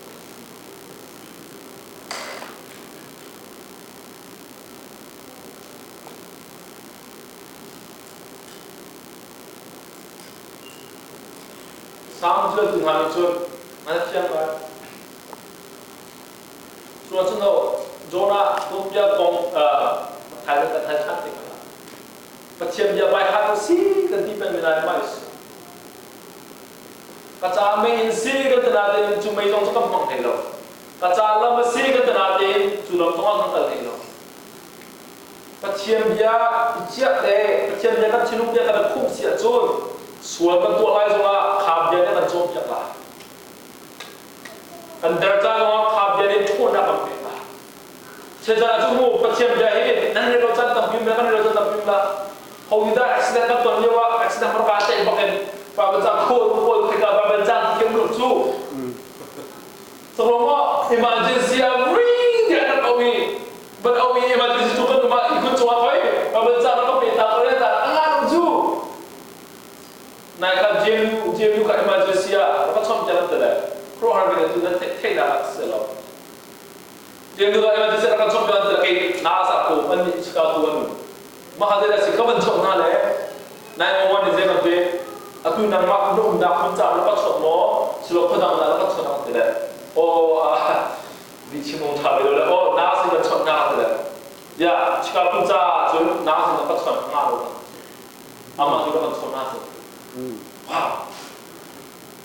Sang zualtu hna nih cun an fiang ngai. Cu cun no Jonah tuanbia kong thai kan thai ṭhan te kha. Pathian bia bai hat si kan ti peng mi lai mai si. Ka ca mei in si kan ti nain cu mei zong cu kan hmang hlei lo. Ka ca lam a si kan ti nain cu lam zong ah kan kal hlei lo. Pathian bia i ciah le Pathian bia kan thinlung bia kan khumh si ahcun sual kan tuah lai zongah kha bia nih kan cawnpiak lai. Kan der ca zongah kha bia nih ṭhawnnak kan pek lai. Satan cu mu Pathian bia hi nan rel lo caan tampi um kan rel lo caan tampi um la. Ho nih dah accident kan ton lio ah accident kan ka teh bak in Bible cang khawl khawl khika Bible cang thiam lo cu. Salomo emergency ah ring tiah kan auh i van auh i emergency cu kan um ah ihkhun cungah khoi Bible ca rak ka pe ta ko le ta a nga cu nai kha JMU JMU ka emergency ah ka chom tiang te le khuaruahhar mi tu nan theih theihnak ah si lo JMU ka emergency rak kan chom tiang te le kei na sa ko an nih chika tu an mah ha te si ka van chok hna le 911 ni zei kan te atu nangmah na umnak hmun ca na ka chawt maw silo khuadang na ka chawt ang ti le o bi chim ong tha ve lo le o na sin ka chawt na ti le ya chika kun ca cun na sin ka chawt nga lo amah tu kan chawt na cu wow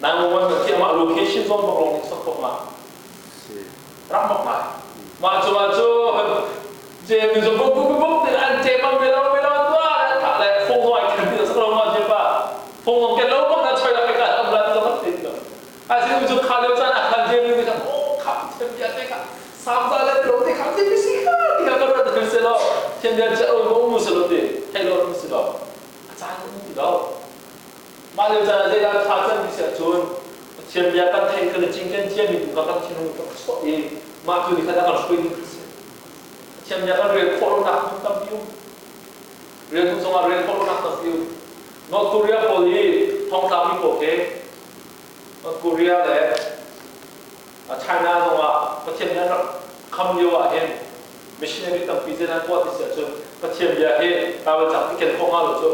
911 kan ti amah location zon bak long chawt khok ma rak bak ma mah cu ma cu je mi zo buk buk buk an cep. Pathian bia si kha ti kha ka ruat ti si lo. Pathian bia chiah lo um si lo ti theih lo um si lo. A caan um ti lo. Mah lio caan ah zeidah ṭha cem ti si ahcun Pathian bia kan theih kan i cinken ciami tu kha kan thinlung kan chuah i mah tu nih khan a kan hruai ding kha si. Pathian bia kan rel khawh lonak hmun tampi um. Rel hmun zongah rel khawh lonak tampi um. North Korea pawl i thongtlami pawl khi North Korea le China zongah Pathian bia an rak kham lio ah hin missionary tampi zein an tuah ti si ahcun Pathian bia hi Bible cang i ken khawh hnga lo cu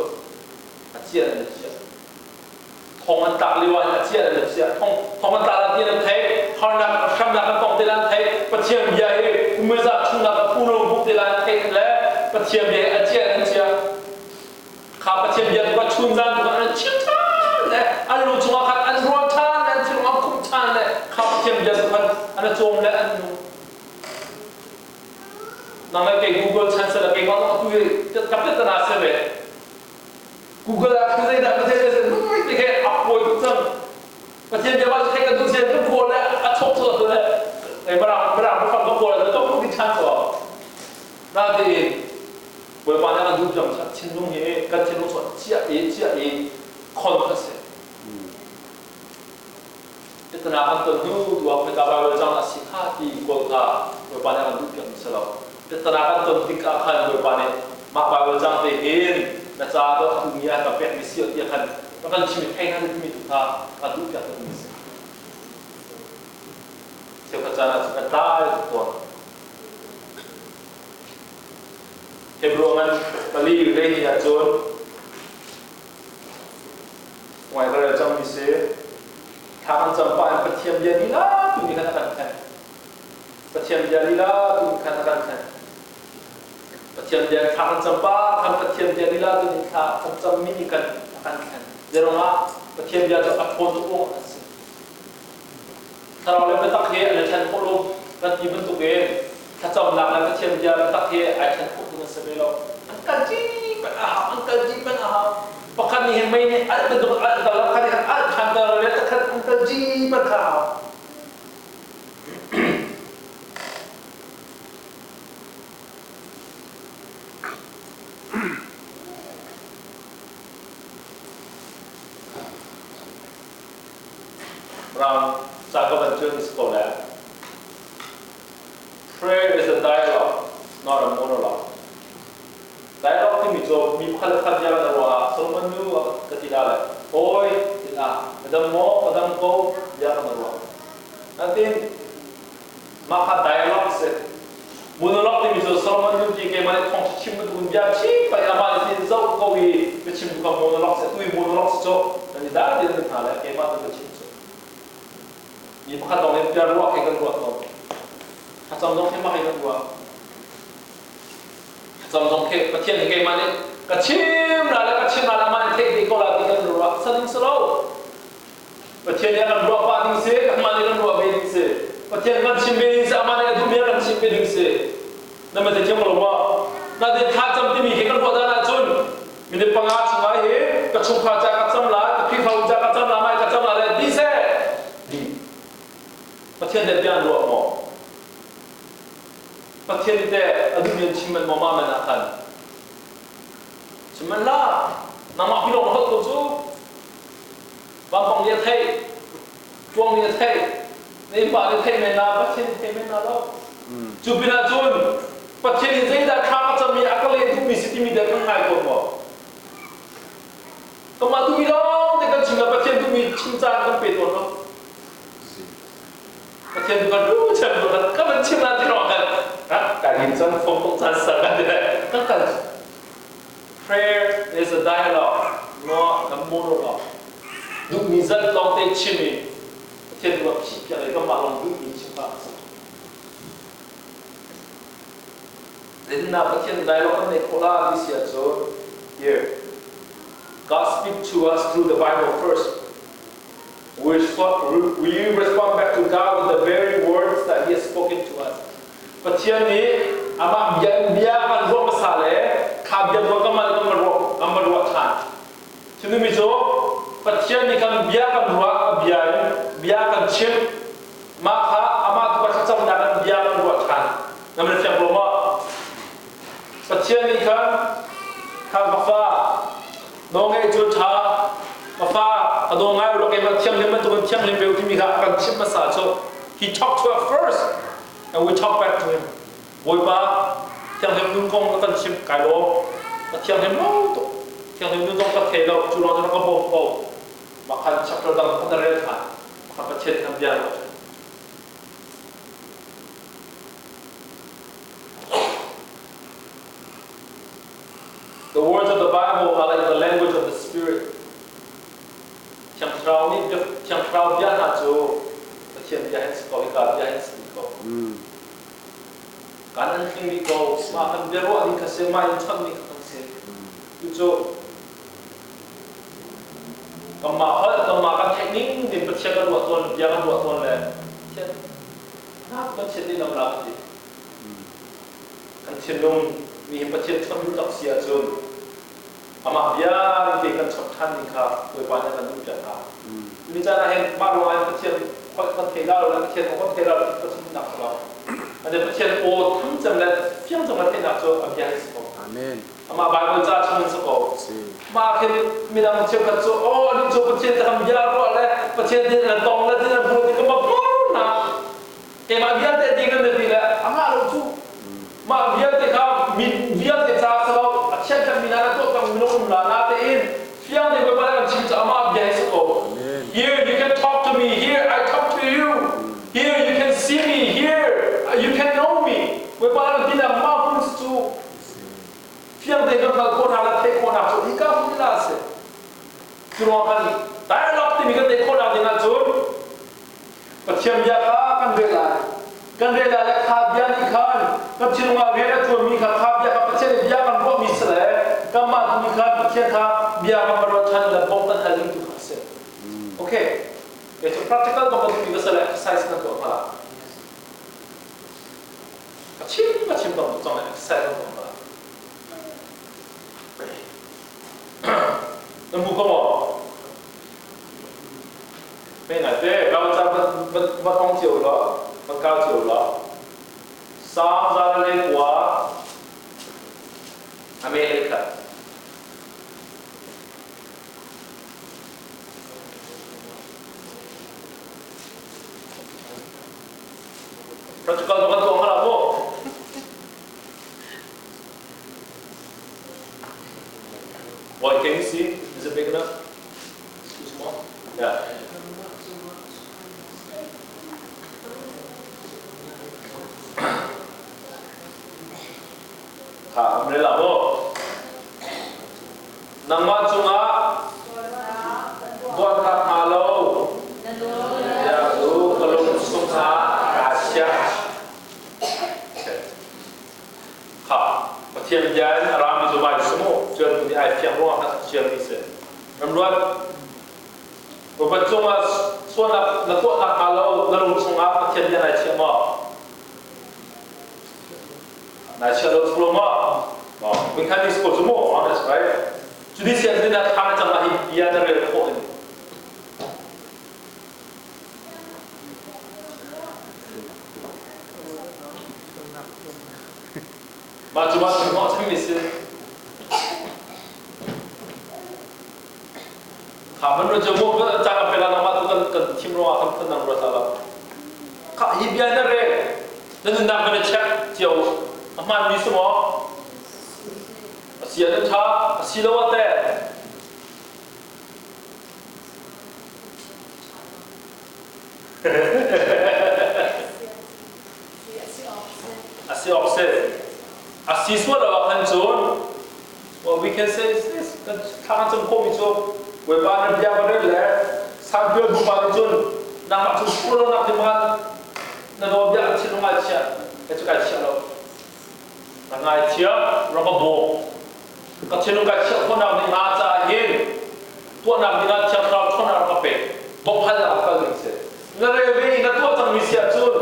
a ciah an chiah. Thong an tlak lio ah hin a ciah an chiah. Thong thong an tlak ti an theih, harnak hramnak an tong te lan theih, Pathian bia hi kumeza chungnak a phu lo buk te lan theih le Pathian bia hi a ciah an chiah. Kha Pathian bia tu kha chun zan tu kha an chim ṭhan le an lu chungah khan an ruah ṭhan le an thinlung an khumh ṭhan le kha Pathian bia cu khan an i cawm le an nung. Nang le kei Google chan seh le keimah zong atu hi ka piat na si ve. Google ah khan zeidah Pathian bia si ti khi a pawi tuk cang. Pathian bia ma thei kan duh sian kan kawl le a chok cu le mirang mirang fang ka kawl le ka hmuh ti ṭhan cu. Natein Bawipa nih a kan duh piak thinlung hi kan thinlung cu chiah i chiah i khon a si. Pitana kan ton hnu tu ah khoika Bible cang a si kha ti kawl kha Bawipa nih a kan duh piak mi si lo. Pitana kan ton tik ah khan Bawipa nih mah Bible cang te hin na ca to atu mi ah ka pek mi si tiah khan ka kan chim i thei hna timi tu kha a duh piak mi si. Cheukhat caan ah cun kan tlai tuk tawn. Hebrew ngan pali 12 ahcun ngai ka rel cangmi si. Thla kan cam pah in Pathian bia lila tu nih khan a kan thlen. Pathian bia lila tu nih khan a kan thlen. Pathian bia thla kan cam pah khan Pathian bia lila tu nih thla kan cammi nih khan a kan thlen. Zeirangah Pathian bia cu a ṭhawn tuk ruangah a si. Thlarau le biatak hi an i ṭhen khawh lo kan ti bantuk in thlacamnak le Pathian bia biatak hi ai ṭhen khawh ding an si ve lo. An kal dih peng a hau, an kal dih peng a hau. Pakhat nih hin mei nih alh bantuk alh ter lo, pakhat nih khan alh ṭhan ter le pakhat an kal dih peng kha a hau. Ram ca ka van cuan si ko le. Prayer is a dialogue, not a monologue. Dialogue timi cu mi pakhat le pakhat bia kan ruah ah Solomon nu ka ti la le oi ti la ka dam maw ka dam ko bia kan ruah. Natin mah kha dialogue si. Monologue timi cu Solomon nu ti keimah nih thawng chim bantuk bia chim pa amah nih tin zoh ko i biachim tu kha monologue si. Tu i monologue si cu nan i dal tin hna le keimah tu ka chim cu. Mi pakhat lawng in bia ruah khi kan ruah tawn. Thlacam zong khi mah hi kan ruah. Thlacam zong khi Pathian nih keimah nih ka chim la le ka chim la le amah nih theih dih ko la ti kan ruah. Saning si lo. Pathian nih a kan ruah pah ding si, amah nih kan ruah ve ding si. Pathian kan chim ve ding si, amah nih a duhmi a kan chim ve ding si. Na ma thiam lo maw? Na de thla cam timi khi kan ruah dan ahcun minute panga chungah hi ka chungkhar ca ka cam la, ka Khrihfabu ca ka cam la, mai ka cam la le di seh. Di. Pathian de bia an ruah maw? Pathian nih teh a duhmi an chim man maw ma man ah khan? Chim man la. Nangmah pi lawng na holh ko cu. Vampang nih a theih, ṭuang nih a theih, na innpa nih a theih men la, Pathian nih thei men la lo. Cu pinah cun Pathian nih zeidah thla ka cam i a ka leh duhmi si timi dek kan ngai tawn maw? Kanmah duhmi lawng te kan chim la Pathian duhmi chim caan kan pe tawn lo. Pathian tu kan lu chem tu kan ka van chim la ti ro kan ka rin chan fom tok chan sa kan ti kan kan Prayer is a dialogue, not a monologue. Duhmi zat lawngte chim i Pathian ruah phih piak i kanmah lawng duhmi chim hlah a si. Zeitindah Pathian dialogue kan neih khawh la ti si ahcun here God speak to us through the Bible first. We respond, we respond back to God with the very words that He has spoken to us. Pathian nih amah bia in bia kan ruah hmasa le kha bia ruah kan mah kan ruah kan ruah ṭhan. Cunumi cu Pathian nih kan bia kan ruah a bia in bia kan chim mah kha amah tu kan thlacamnak in bia kan ruah ṭhan. Na man fiang lo ma? Pathian nih khan kha ka fa nawlngeih cu ṭha ka fa ka daw ngai u law keimah thianghlim bantukin thianghlim ve u timi kha a kan chimh hmasa cu he talked to us first and we talk back to him. Bawipa thianghlim nun kong na kan chimh kai lawm ka thianghlim lo tuk thianghlim nun zong ka thei lo cu lawng cu na ka bawm ko mah khan chapter dang kha na rel ṭhan kha Pathian kan bia lo. The words of the Bible are like the language of the Spirit. Thiang Thlarau nih Thiang Thlarau bia hna cu Pathian bia hin si ko, hika bia hin si ko. Kan an tling dih ko, mah kan biaruah ding kha si, mah in chawnh ding kha kan si. Cucu kanmah holh, kanmah kan theih ning din Pathian kan ruah tawn, bia kan ruah tawn le Pathian nak kan chiat dih lam la kan ti. Kan thinlung mi hi Pathian chawnh duh tak si ahcun amah bia te kan chawnh ṭhan ding kha Bawipa nih a kan duhpiak hna. Tuni caan ah hin mah ruangah hin Pathian holh kan thei la lo le Pathian aw kan thei la lo ti ka chimnak si lo. Ane Pathian aw thang cem le fiang cem le theihnak cu a bia hi si ko. Amen. Amah Bible ca chung in si ko. Mah khin midang cheukhat cu aw ani cu Pathian te kan bia ruah le Pathian te na tong le ti na hmu ti ka ma na keimah vialte ding an ti le amah lo cu mah vialte kha mi vialte ca si lo a chiat mi na tuah peng minung um la na tein fiang te Bawipa kan chim cu amah bia hi si ko. Here you can talk to me, here I talk to you, here you can see me, here you can know me. Bawipa kan ti na mah hun cu fiang te kan hngalh khawh hna le theih khawhnak cu hika hmun la a si. Cu ruang kan dialogue timi kan theih khawhnak ding ahcun Pathian bia kha kan rel lai. Kan rel lai le kha bia nih khan kan thinlung ah rian a ṭuanmi kha kha bia kha Pathian nih bia kan ruahmi si le kanmah tu nih khan Pathian kha bia kan va ruat ṭhan le bawmh kan hal ding tu kha a si. Okay. It's a practical bak kan ka sal exercise kan tuah hnga. Ka chim ka chim bang cang exercise kan tuah hnga. Na hmu ko maw? Hme ngai te, kau ca va tong cio law, va kau cio law. Psalm 109 a me le khat. Practical ba kan tuah hnga mu. Boy, can you see? Is it big enough? Too small? Yeah. Kha umbrella mu. Nangmah cungah tuahnak hnga lo bia cu ka lung chungah kaa chiah. Kha Pathian bia in a rami cu vai si mu. Cun nih ai fiang ruangah khan a chiami si. Ramruat Bawipa cungah sualnak na tuahnak hnga lo na lung chungah Pathian bia nai chiah maw? Nai chiah lo cu lo maw? We can be supposed to more honest, right? Cu ni sian zin ah thla na cam ah hi bia na rel khawh in. Mah cu mah cu hnawh chang mi si. Kha man ro cu mu ca ka pela nangmah tu kan kan thim ruangah kan phun nang ruat la. Kha hi bia na re na nunnak va na check cio a hmaan mi si maw? A si ah tha a si lo ah teh A si awk si. A si sual lo ah khan cun what we can say is this kan thla kan cam khawhmi cu Bawipa na bia va rel le sanpial bupa nih cun nangmah cu sual lo nak ding khan na nawlbia an thinlung ai chiah kei cu kai chiah lo na ngai thiam rak ka bawm ka thinlung kai chiah khawhnak ding hnga caah hin tuahnak ding ah Thiang Thlarau ṭhawnnak rak ka pe bawmhhalnak ah kal ding si na rel ve i na tuah cangmi si ahcun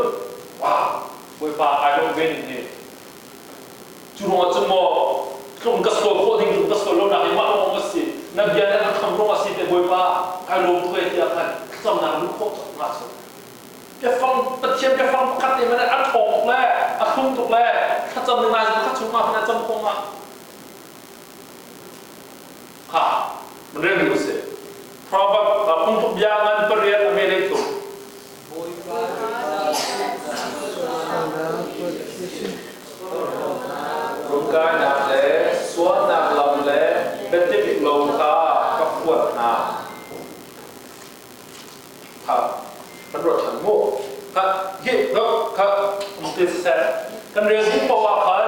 wow Bawipa ai lawm ve ning hi cu ruangah cun maw tlung ka sual khawh ding tlung ka sual lonak hi mah lawng ka si na bia nih a ka kham ruang a si te Bawipa kai lawm tuk e tiah khan thlacamnak luh khawh cawk hnga cu biafang Pathian biafang pakhat te man a ṭhawng tuk le. a thlum tuk le thlacam ding lai pakhat chung ah khan a cam khawh ma? Kha, mun rel ding si. Proverb phungphuk bia ngan pariat a me lei thum. Rungkainak le sualnak lam le biatik lo kha ka huat hna. Kha kan ruat ṭhan mu. Kha hi kha ti siseh kan rel ding paoh ah khan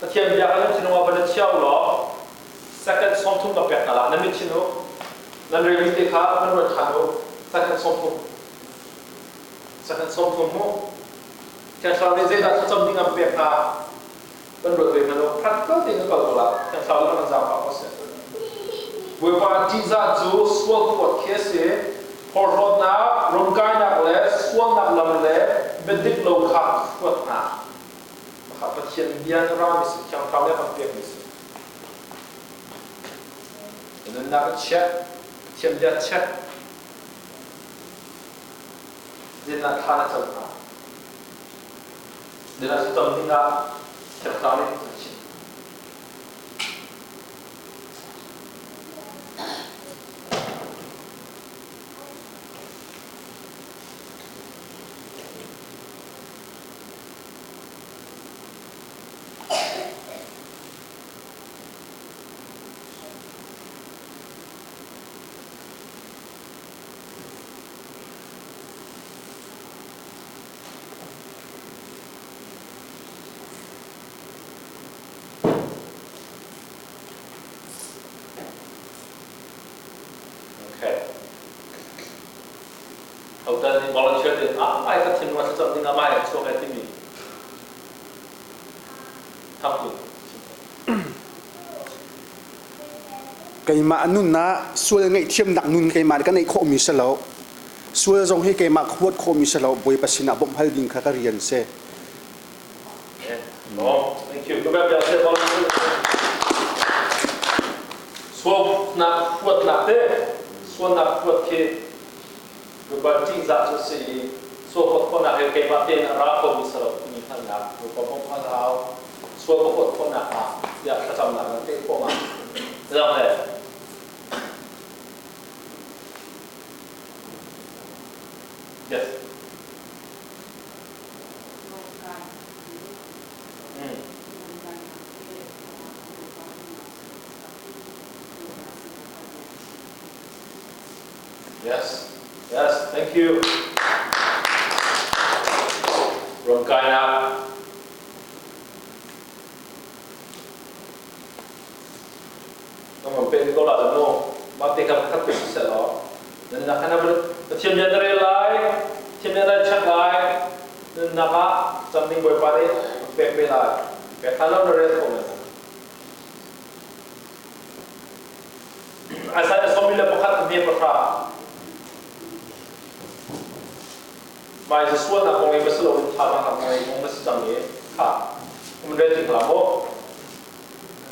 Pathian bia kan thinlung ah van i chia u law second 30 ka pek hna la nan mit chin u. Nan relmi te kha nan ruat ṭhan u. Second 30. Second 30 mu. Thiang Thlarau nih zeidah thlacam ding an pek hna kan ruat ve hmanh u. Practical tein kan kal ko la. Thiang Thlarau nih kan zaangfah ko seh. Bawipa ṭihzah cu sual huat khi a si. Porhlawtnak, rungkainak le sualnak lam le biadik lo kha huat hna. Maka Pathian bia na rami si, Thiang Thlarau nih a kan pekmi si. Na nunnak a chiah, Pathian bia check. Zeitindah thla na cam hnga? Zeitindah thlacam dingah Thiang Thlarau nih a chimh? Okay. Hotel nih volunteer din ah mai ka thin ruat thlacam ding ah mai chuak ai timi thangtu. Keimah nun ah sual ngaihthiamnak nun keimah nih ka neih khawhmi si lo. Sual zong hi keimah ka huat khawhmi si lo. Bawipa sinah bawmh hal ding kha ka rian si. No, thank you. Sualnak huatnak te, sualnak huat khi Bawipa ṭihzah cu si i sual huat khawhnak he keimah tein a ra khomi si lo timi hngalhnak Bawipa bawmh hal hau. Sual ka huat khawhnak hnga tiah thlacamnak nan peh khawh ma? Zang le Yes. Yes. Yes, thank you. Rungkainak. Nang pe ko la no. Ma te ka khat pe se lo. Nan na kana Pathian bia na rel lai, Pathian bia na check lai. Nan naka cam ding Bawipa nih pek ve lai. Pek hlan lo na rel ko na. Isaiah 11 a hme pahra. Mai sualnak kong i va si loin thazaang kong i kong na si cang i kha um rel ti hlah maw?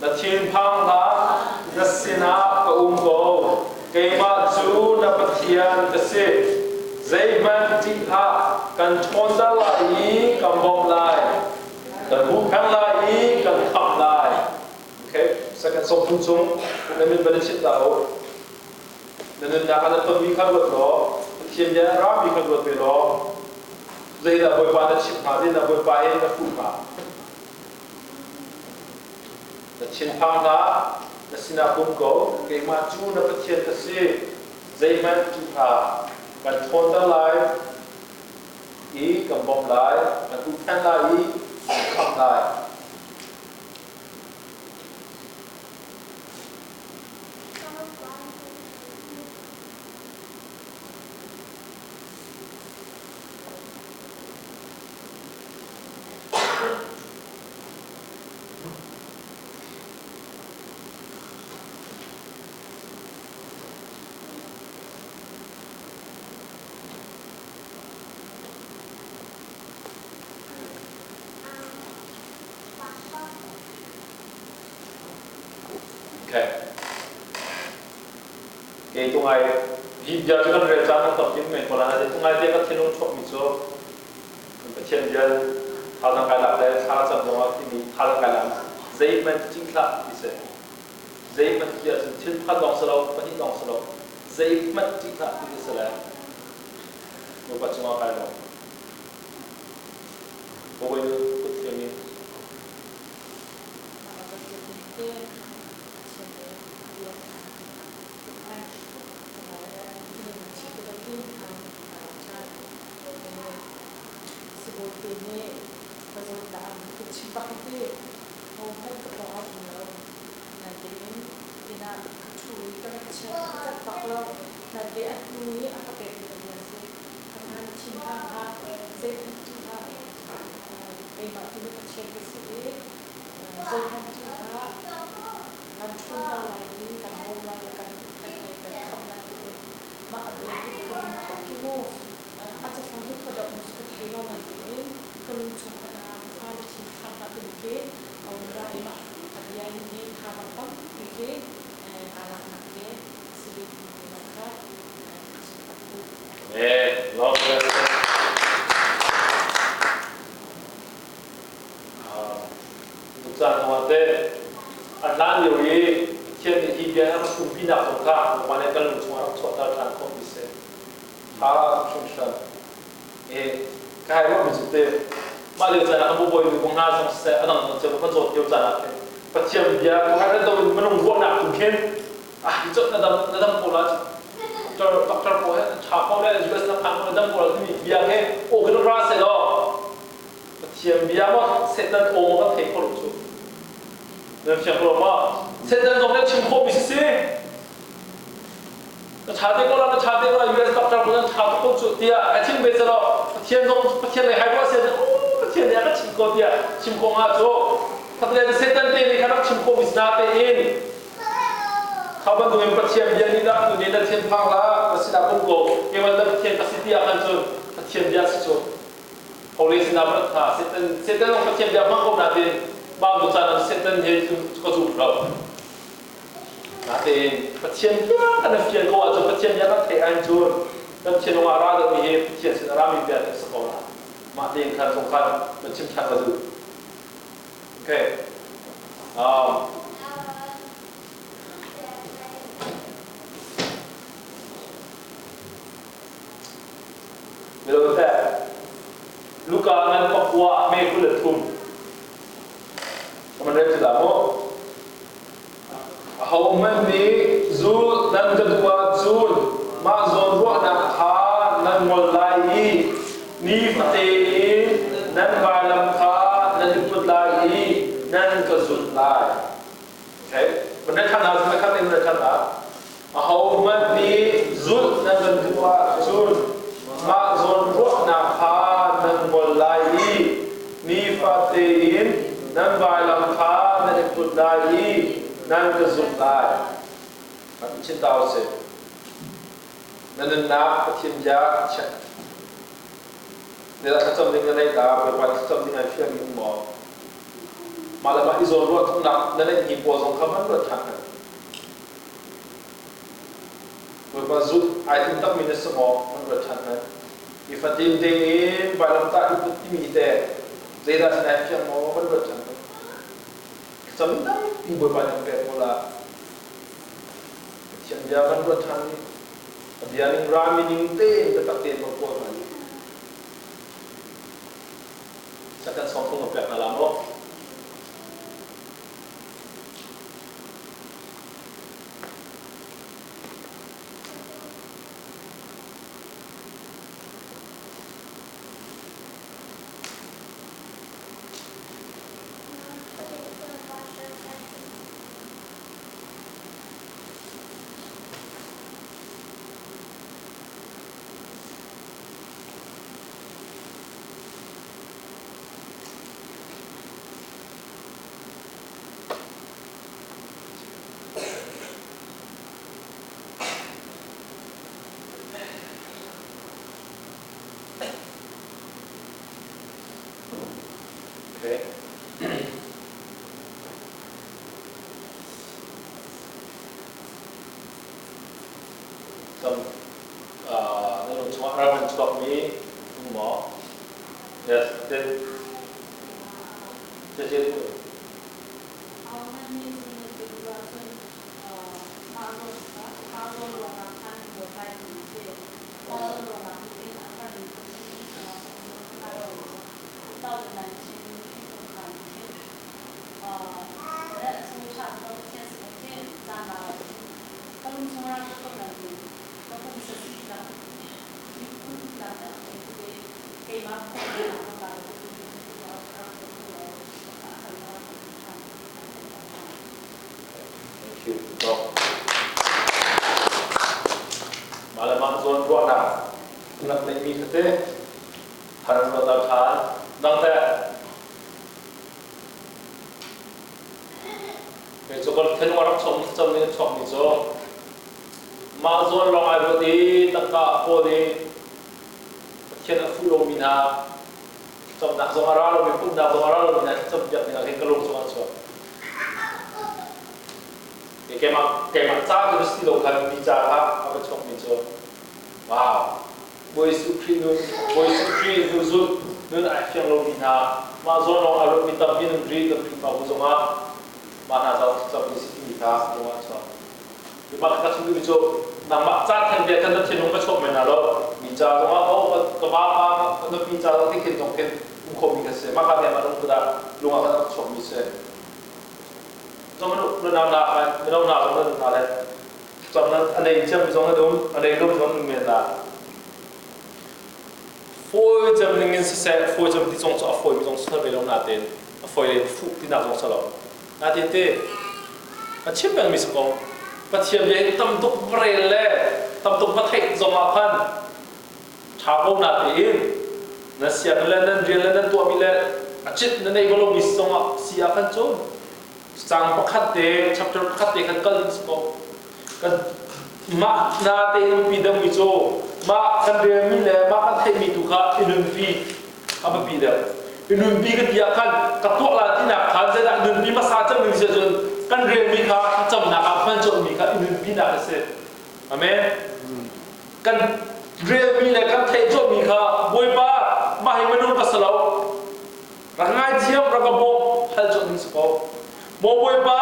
Na thinphang hlah, na sinah ka um ko. Keimah cu na Pathian ka si. Zeihmanh ṭih hlah, kan ṭhawnter lai i kan bawmh lai. Kan huhphenh lai i kan khamh lai. Okay, second 30 chung na min van i chit ta u. Na nunnak ah na tonmi kha ruat law, Pathian bia a rami kha ruat ve law, zeidah Bawipa na chimh hnga, zeidah Bawipa he na fuh hnga? Na thinphang hlah, na sinah um ko, keimah cu na Pathian ka si, zeihmanh ṭih hlah, kan ṭhawnter lai i kan bawmh lai, kan huhphenh lai i kan khamh lai. Okay. Kei tu ngai hi bia cu kan rel caan kan tam tim men ko la nain tu ngai te ka thinlung chuakmi cu Pathian bia Thazang kai lak le thla cam zongah timi thazang kai lak zeihmanh cing hlah ti si. Zeihmanh ti ahcun thil pakhat lawng si lo, pahnih lawng si lo, zeihmanh cing hlah ti si le nupa cungah kai lawm. Bawi kut hliam in. Sibawi nih ka zawtnak an ka chim bak hi ti hohmanh ka pawng ah um lo. Natein inn ah ka ṭhu i ka rak chiat ka cat bak lo. Nate a hnu i a ka pekmi ka bia si. Ka hna na thin hna hlah, zeihmanh ṭih hlah. Keimah tu nih Pathian ka si i zeihmanh ṭih hlah. Kan ṭhawnter lai i kan bawm lai i kan huhphenh lai kan khamh lai ti mah a bia hi ka lung thawk hi mu. A cafang hi khuadawh mu ka thei lo nan tiin ka lung chung kha na fa le thin phang hlah timi khi a um ra i mah a bia hi hi thazaang tampi khi aa laknak khi a si bik mi kha chim tak duh. Eh, lawm Caan te a hlan lio i Pathian nih hi bia a rak umpinak zong kha mah le kan lung chungah rak chuahter ṭhan khawh ti si. Tha hringhran. E kai ruah mi cu te mah lio caan ah kan bawi nu hna zong siseh a dang dang cio kan zawt lio caan ah khin Pathian bia pakhat le do in minung ruahnak tu khin ah hi cot na dam na dam ko la doctor doctor ko he tha ko le US na phan ko na dam ko la timi bia he o kan ra se law Pathian bia maw Satan aw maw kan thei kho lo cu. Nan fiang ko ma? Satan zong nih chim khawh mi si si. Na tha te ko la, na tha te ko la, US doctor ko nan tha tuk ko cu tiah a chim ve calo Pathian zong Pathian lei hai ruah se Pathian nih a ka chim ko tiah chim ko nga cu. Khatle Satan te nih khan rak chim khawh mi si na te in kha bantukin Pathian bia nih dah tu nih na thian phang la na sinah kum ko keimah na Pathian ka si tiah khan cun Pathian bia si cu Holy sinah rat hna Satan Satan zong Pathian bia hmang ko nain mah bu caan ah Satan he cun ka zum lo. Natein Pathian bia kan fian ko ahcun Pathian bia kan theih ahcun kan thinlung ah ra deuhmi hi Pathian sin a rami bia kan si ko la. Mah tein khan zong khan na chim ṭhan ka duh. Okay. Milo teh Luka ngan pakua me 23. Kaman rel cu dah mu. Ahohmanh nih zul nan ka duh ahcun mah zawn ruahnak kha nan ngol lai i nifate in nan vailam kha nan i put lai i nan ka zulh lai. Okay. Van rel ṭhan ah, van khat in rel ṭhan ah. Ahohmanh nih zulh nan kan duh ahcun mah zawn ruahnak kha nan ngol lai i nifate in nan vailam kha nan i put lai i nan ka zumh lai. Kan chin ta usih. Na nunnak Pathian bia check. Zeidah thlacam ding na neih dah? Bawipa thlacam ding ai fialmi um maw? Mah le mah i zawn ruah thumnak na neihmi pawl zong kha man ruat ṭhan hna. Bawipa zulh ai tim takmi na si maw? An ruat ṭhan hna. Nifatin tein vailamtah i put timi hi teh zeidah sin ai fiang maw? Van ruat ṭhan hna. Thlacam tampi Bawipa nih an pek ko la. Pathian bia van ruat ṭhan nih a bia ning rami ning tein biatak tein van kawl hna. Second sawm thum a pek hna la maw? Okay. Tam na lung chungah ram an chuakmi um maw? Yes, then. Cece Thank you. Mah le mah zawn ruahnak rak neihmi kha te thar ruat ah ṭhan dang teh Kei cu kan thinlung a rak chom cam in a chuakmi cu mah zawn lawng ai ruat i tangka a kawl i Pathian a fuh lomi hna thlacamnak zong a ra lomi pumhnak zong a ra lomi hna thlacam piak ding ah khin ka lung chungah a chuak. Keimah keimah ca cu si lo khan mi ca kha a va chuakmi cu wow Bawi Jesuh Khrih nun Bawi Jesuh Khrih hnu zulh nun ai fiang lomi hna mah zawn lawng ai ruatmi tampi nan ri kan Khrihfabu zongah mah hna ca thlacam ding si timi kha lung ah a chuak. Mah ka chim duhmi cu nangmah ca theng te khan na thinlung ka chuak men hna lo mi ca zongah oh ka va pa ka nupi ca zong ti khin zong khin um khomi ka si mah ka te mah lungput ah lung ah kan rak chuakmi si zong na nau na mino na zong na na le cam na a nei cem zong na dum a nei lum zong na men la fawi cem ning in siseh fawi cem ti zong cu a fawi mi zong si ve lo na ten a fawi le fuh ti nak zong si lo Natin te a chim pengmi si ko. Pathian bia hi tam tuk va rel le tam tuk va theih zong ah khan ṭha ko na tein na siang le nan rian le nan tuahmi le a cit na neih balomi zong ah si ah khan cun cang pakhat te chapter pakhat te khan kal ding si ko. Kan mah na tein pi deuhmi cu mah kan relmi le mah kan theihmi tu kha i nunpi a biapi deuh. I nunpi kan ti ah khan ka tuah la tinak khan zeidah nunpi hmasa cem ding si ahcun kan relmi kha thlacamnak ah hman colhmi kha i nunpinak a si. Amen. Kan relmi le kan theih colhmi kha Bawipa mah hi minung ka si lo rak ngaithiam rak ka bawm hal colh ding si ko. Maw Bawipa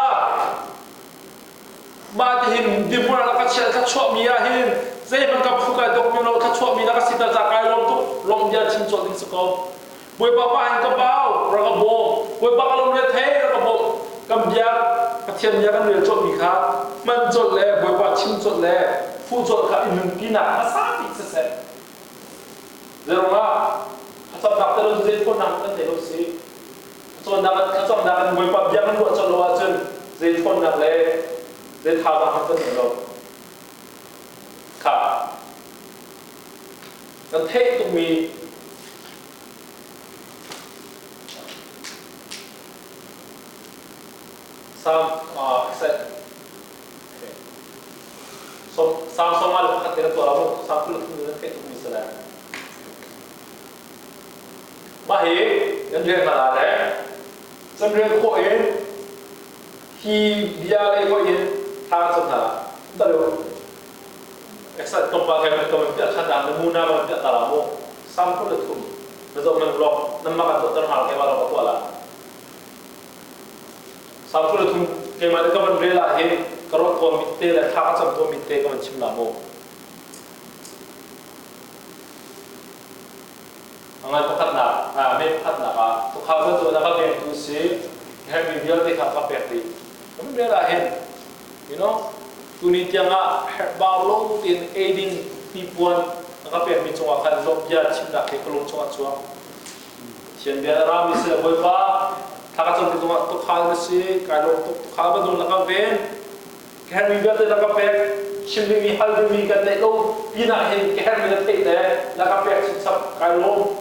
Mah tihin dirhmun ah ka chiah thluachuahmi ah hin zeihmanh ka phu kai dok mi lo thluachuahmi na ka si ta kai lawm tuk lawm bia chim cawt ding si ko. Bawipa pa hin ka bau rak ka bawm Bawipa ka lung re thei rak ka bawm kan bia Pathian bia kan rel cawtmi kha hman cawt le Bawipa chim cawt le fuh cawt kha i nunpinak hmasa bik siseh. Zeirungah thlacamnak te lo cu zei thawnnak kan nei lo si. Thlacamnak thlacamnak in Bawipa bia kan ruah colh lo ahcun zei thawnnak le zei thazaang hmanh kan nei lo. Kha kan theih tukmi Psalm okay. Psalm sawma le pakhat te kan tuah la mu Psalm 23 nan theih tukmi si lai. Mah hi nan rian hna la le can rian khawh in hi bia lei hoih in thla kan cam hna la. Ta lu exat tlawmpal kai man kaman piah than na namuna man piah ta la mu Psalm 23 na zoh nan lok nan mah kan tuah tar hna keimah lawng ka tuah la. Psalm 23 keimah le ka van rel ah hin ka ruah tawn mi te le thla ka cam tawn mi te ka van chim la mu. A ngan pakhatnak, a me pakhatnak ah tuukhal bantuk in a ka vengtu si, herhmi vialte kha ka pek dih. Kan rel ah hin, tuni tiang ah herhbau lo tein eiding hnipuan a ka pekmi cungah khan lawmh bia chimnak he ka lung chungah chuak. Pathian bia na rami si le Bawipa, thla ka cam ti cungah tuukhal na si, kai lawm tuk, tuukhal bantuk na ka ven. Ka herhmi vialte na ka pek, chim dingmi hal dingmi kan neih lo pinah hin ka herhmi na theih le na ka pek chipchap kai lawm.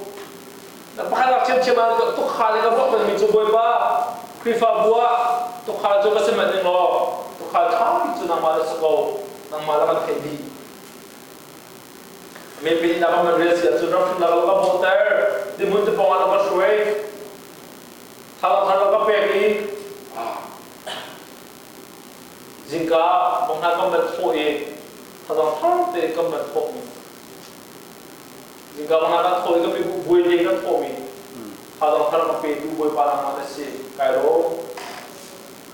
Na pakhat ah thiamthiam ah tukhal in a ruah balmi cu Bawipa Khrihfabu ah tukhal cu ka si manh ning law tukhal ṭha bik cu nangmah na si ko nangmah la kan theih dih. Mepi inn ah kan rel si ahcun ramhrimnak la ka bawhter, dihmun te pawng ah na ka hruai, thal thar la ka pek i Zingka bong hna kan van thawh i thazang thar te kan van thawhmi. Zingka bong hna kan thawh i kan mibu buai te kan thawhmi. Thazang thar ka petu Bawipa nangmah na si. Kai lawm.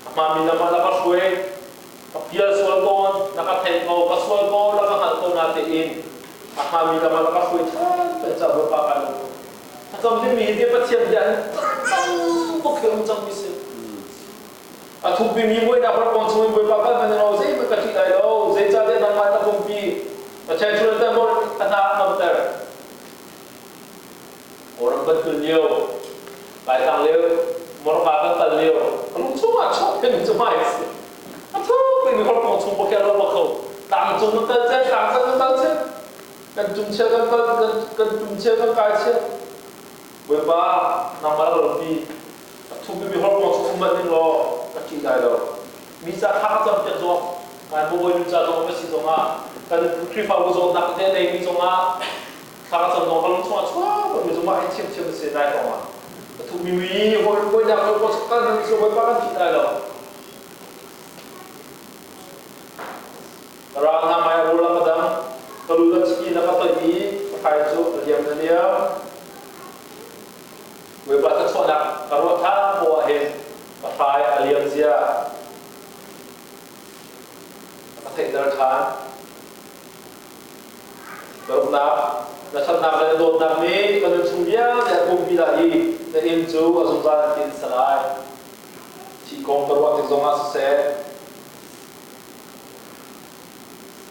A hmaanmi lam ah na ka hruai. Ka pial sual tawn, na ka theih ko, ka sual ko, na ka hngalh ko natein a hmaanmi lam ah na ka hruai ṭhan peng caah Bawipa kai lawm. Thlacam dingmi hi te Pathian bia in cang bak khi um cangmi si. A thukpimi muainak rak kong chungin Bawipa kal hmanh in zeihmanh ka ṭih lai lo, zeicahtiah nangmah na pumpi Pathian cu na a hna a ngamter. Kawlram kan tlun lio, Laitlang lio, Morka kan kal lio, ka lung chungah chuak thimi cu hmai a si. A thukpimi horkong chung bak hi a lo bak kho. Tlang cung kan kal cel, tlang can kan kal cel. Kan tum chia kan kal, kan tum chia kan kai chia. Bawipa, nangmah ka lungpi, a thukpimi horkong chung um hmanh ning law ka ṭih lai lo. Mi ca thla ka cam piak zong, ngai bawi nu ca zong ka si zongah, kan Khrihfabu zawtnak te neimi zongah, thla ka cam zong ka lung chungah chuak mi zongah hi thiamthiam a si nai hrawng ah a thukmi mi hawi hawinak hawi kong kal hmanh cu bawipa kan ṭih lai lo ka ral hna hmai rawl a ka dang ka lu le chiti na ka toih i ka hrai cu a liam na liam bawipa thluachuahnak ka ruah ṭhan poah hin ka hrai a liam zia ka theihter ṭhan Dawtnak, na ṭhatnak le na dawtnak nih ka nun chung vialte a pumpi lai i na inn cu a zungzal in inn sa lai. Thih kong ka ruah tik zongah siseh,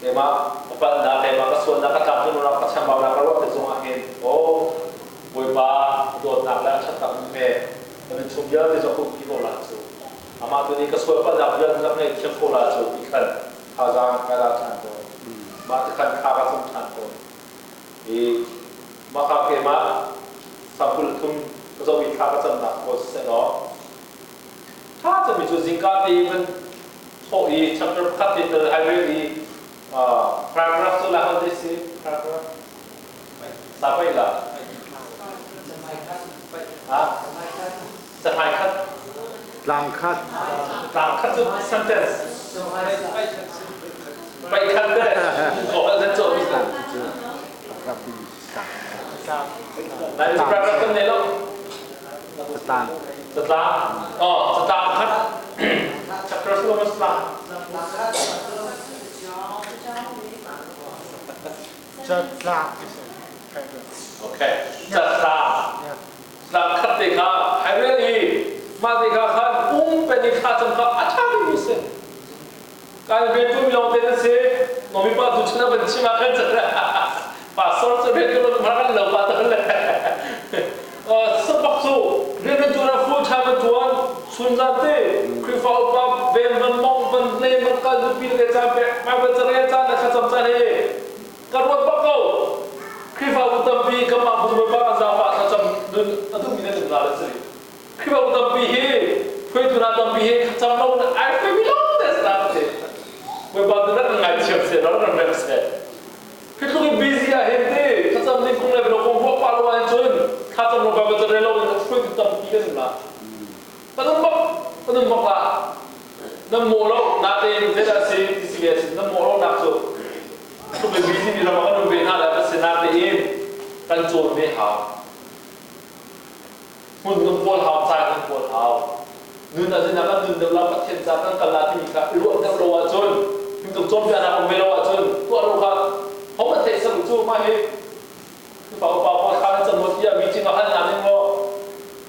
keimah ka palhnak, keimah ka sualnak, ka tlamtlinlonak, ka chambaunak ka ruah tik zongah hin, aw Bawipa dawtnak le a ṭhatnak nih he ka nun chung vialte cu a pumpi ko la cu. Amah tu nih ka sual palhnak vialte rak ngaihthiam ko la cu ti khan thazaang ka la ṭhan tawn. Mah ti khan thla ka cam ṭhan tawn. I mah kha keimah sangkul thum ka zoh i thla ka camnak pawl siseh law ṭha cemmi cu zingka te van thawh i chapter pakhat te tel ai rel i paragraph cu la hon si paragraph sa pai la ha cahmai khat tlang khat tlang khat cu sentence paih khat te ko zan cho mi sa Nai cu paragraph kan nei lo catlang catlang oh catlang khat chapter su ma catlang Catlang Okay catlang Tlangkhat te kha hai rel i mah te kha khan pum pen i thla cam kha a ṭha bikmi si. Kan rian ṭuan mi lawng te na si. Nomi pa tu chun a van chim ah khan pastor cu rian ṭuan lo kan lo pa ta le. Sapak cu rian kan ṭuan ah full time kan ṭuan chun zan te Khrihfa upa ven van mong van le van kal nupi le caan pek Bible carel caan le thlacam caan he Ka ruat bak ko. Khrihfabu tampi kanmah bu Bawipa kan zaangfah thlacam nun a duhmi nan um la le si. Khrihfabu tampi hi hruaitu hna tampi hi thlacam lo in ai hruaimi lawng te si na ti. Bawipa tu rak kan ngaithiam seh, rak kan rem seh. Hi tluk in busy ah hin ti thlacam ding kong le lo kong ruah pah lo ah hin cun thlacam lo Bible ca rel lo in hruaitu tampi kan um la. Kan um bak, kan um bak la. Nan mawh lo, natein zeidah si ti si ve nan mawh lo nak cu Tluk busy mi ram ah kan um ve hna lai kan si natein kan cawn ve hau. Hmun kan kawl hau, caan kan kawl hau. Nun ah zeidah kan nun deuh la, Pathian ca kan kal la timi kha i ruah deuh lo ahcun, himtuk cawnpiaknak um ve lo ahcun, tuah lo kha hom a theih sam cu mah hi pa upa pawl kha nan cam lo tiah meeting ah hal hna ning law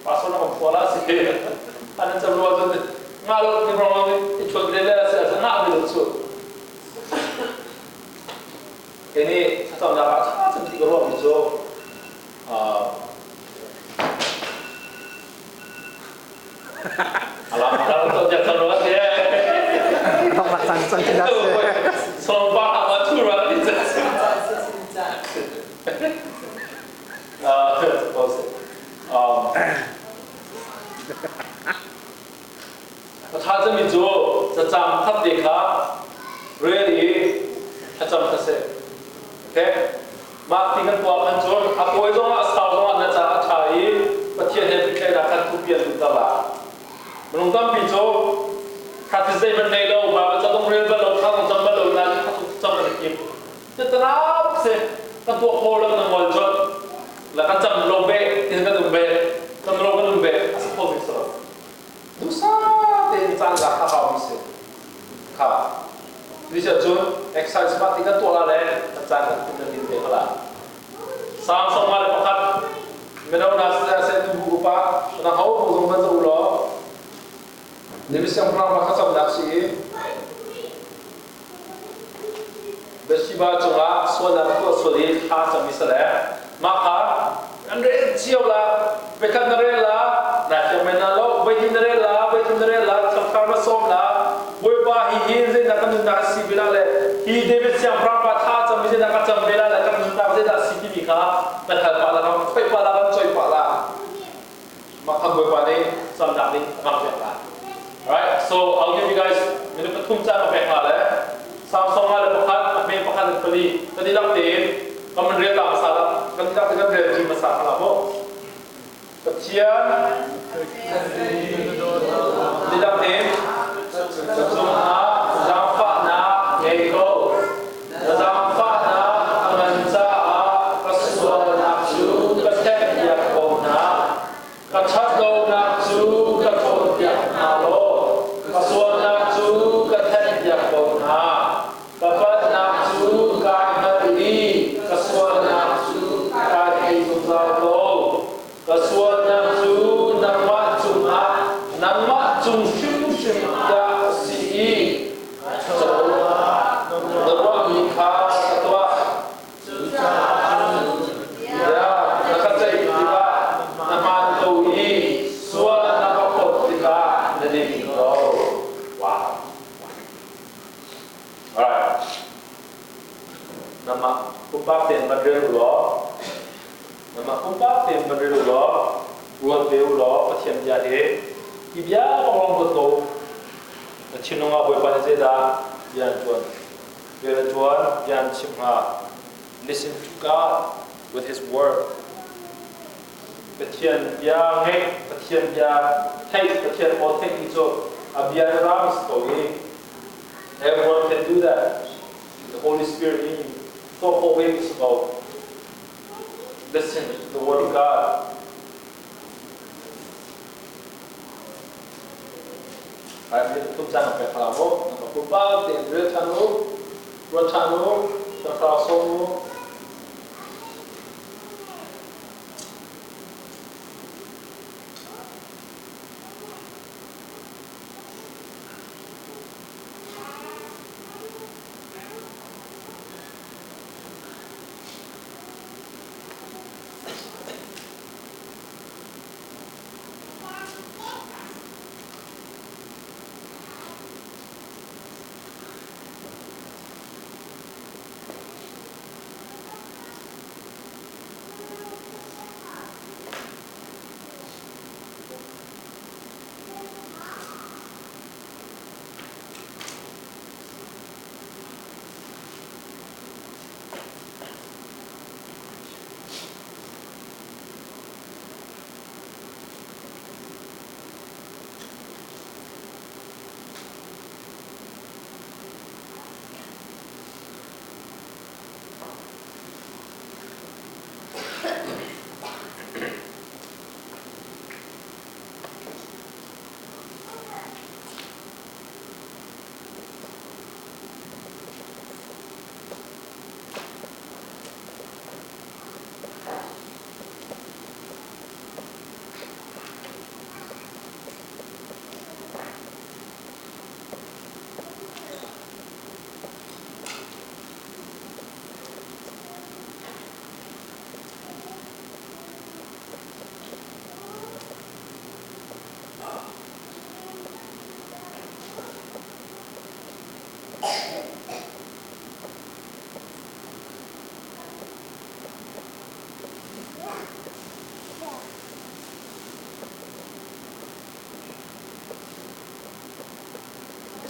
pastor na kan phua la si an cam lo ahcun ngah lo ti rong i chuan le le si ahcun ngah ve lo cu Kei nih thlacamnak ah ṭha cem ti ka ruahmi cu alam alam to jak cang ro te Cang cang ti Song pa ma thu ra ni cha A ṭha cemmi cu cacang khat te kha rel i thlacam kha si. Okay? Mah ti kan tuah khan cun a kawi zongah a sau zongah na caah a ṭha i Pathian he pehtlaihnak khan thupi an lutter lai. Minung tampi cu practice zeihmanh nei lo, Bible ca zong rel bal lo, thla zong cam bal lo nain thlacam an i tim. Tetanap si kan tuah khawh lo na ngol colh. La kan cam lo beh, tin kan um beh. Cam lo caan lak kha hau mi si. Kha. Cuticun cun exercise mah ti kan tuah la le kan caan kan kan din te khala. Psalm 51 mino hna siseh tubu upa na ho bu zong van zoh law David siangpahrang pa thlacamnak si i Bathsheba cungah sualnak a tuah sual i thla cam i sale mah kha an rel cio la voikhat na rel la na fiang men na lo voihnih na rel la voithum na rel la thangthar na sawm la Bawipa hi hi zeidah kan nunnak a si ve la le hi David siangpahrang pa thla cam i zeidah ka cam ve la le kan nunnak zeidah a si timi kha kan hal pah la kan khoih pah la kan coih pah la mah kha Bawipa nih camnak ding a kan pek la. Alright, so I'll give you guys minute pathum caan ka pek hna le Psalm 121 a hme pakhat in pali kan i lak tein kan man rel ta hmasa la kan i lak te kan rel ṭi hmasa kha mu. Pathian ni lak tein ka cungah zaangfahnak ngei ko. Na zaangfahnak a ngan caah ka sualnak cu ka thenhpiak ko hna. Ka ṭhatlonak cu ka ṭhawnpiak hna law ka sualnak cu ka thenhpiak ko hna. Ka palhnak cu kai hngalh i ka sualnak cu kai thei zungzal ko. Ka sualnak cu nangmah cungah nangmah cung hrimhrim dah a si i Na ruahmi kha ka tuah. Bia na ka ceih tikah na hmaan ko i sual na ka phawt tikah na ding ko. Wow. Alright. Namah pumpak tein van rel u law, namah pumpak tein van rel u law, ruat ve u law, Pathian bia hi hi bia bak lawng ruat ko. Na thinlung ah Bawipa nih zeidah bia an ṭuan? Rian a ṭuan, bia an chimh hnga. Listen to God with His word. Pathian bia ngeih, Pathian bia theih, Pathian aw theih ti cu a bia in ram si ko i everyone can do that. The Holy Spirit in you. Tuah khawh ve mi si ko. Listen to the word of God. Thum caan a pek hna mu. Pumpak tein rel ṭhan u, ruat ṭhan u, thlarau sawm u.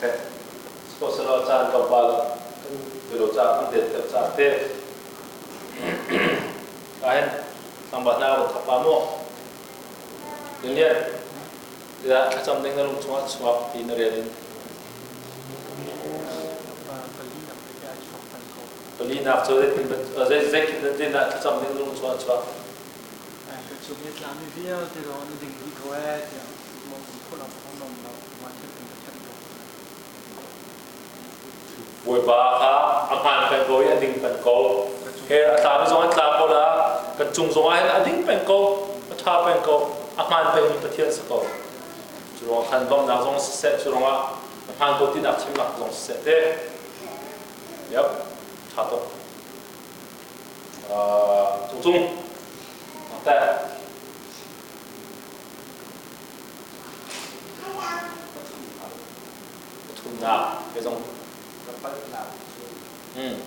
Okay. Suppose lo caan tlawmpal kan tilo ca kan det deuh ca te. Kahin tlangval hna van thawk pa mu. Lian Tiah thlacam ding na lung chungah chuak ti na rel in. Palinak cu zeitin dah thlacam ding na lung chungah chuak? Ka cung i tlami vialte lawng na ding dih ko ee tiah mong phun ah phung nom lo ma thil kan ka. Bawipa kha a hmaan peng ko i a ding peng ko. He a tlami zong an tla ko la, kan cung zong ah hin a ding peng ko, a ṭha peng ko, a hmaan pengmi Pathian si ko. Cu ruangah khan lawmhnak zong siseh, cu ruangah a hmaan ko tinak chimnak zong siseh te. Yep, ṭha tuk. Cung cung, teh. Pathumnak ke zong. Ka palhnak cu ka sualnak cu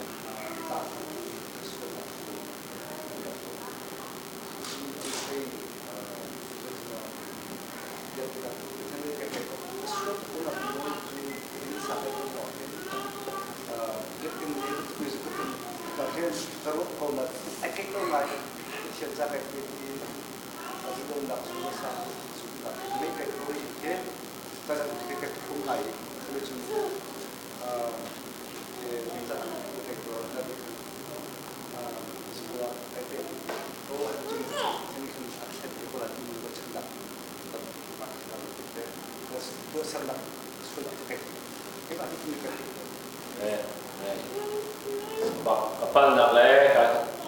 Ka palhnak le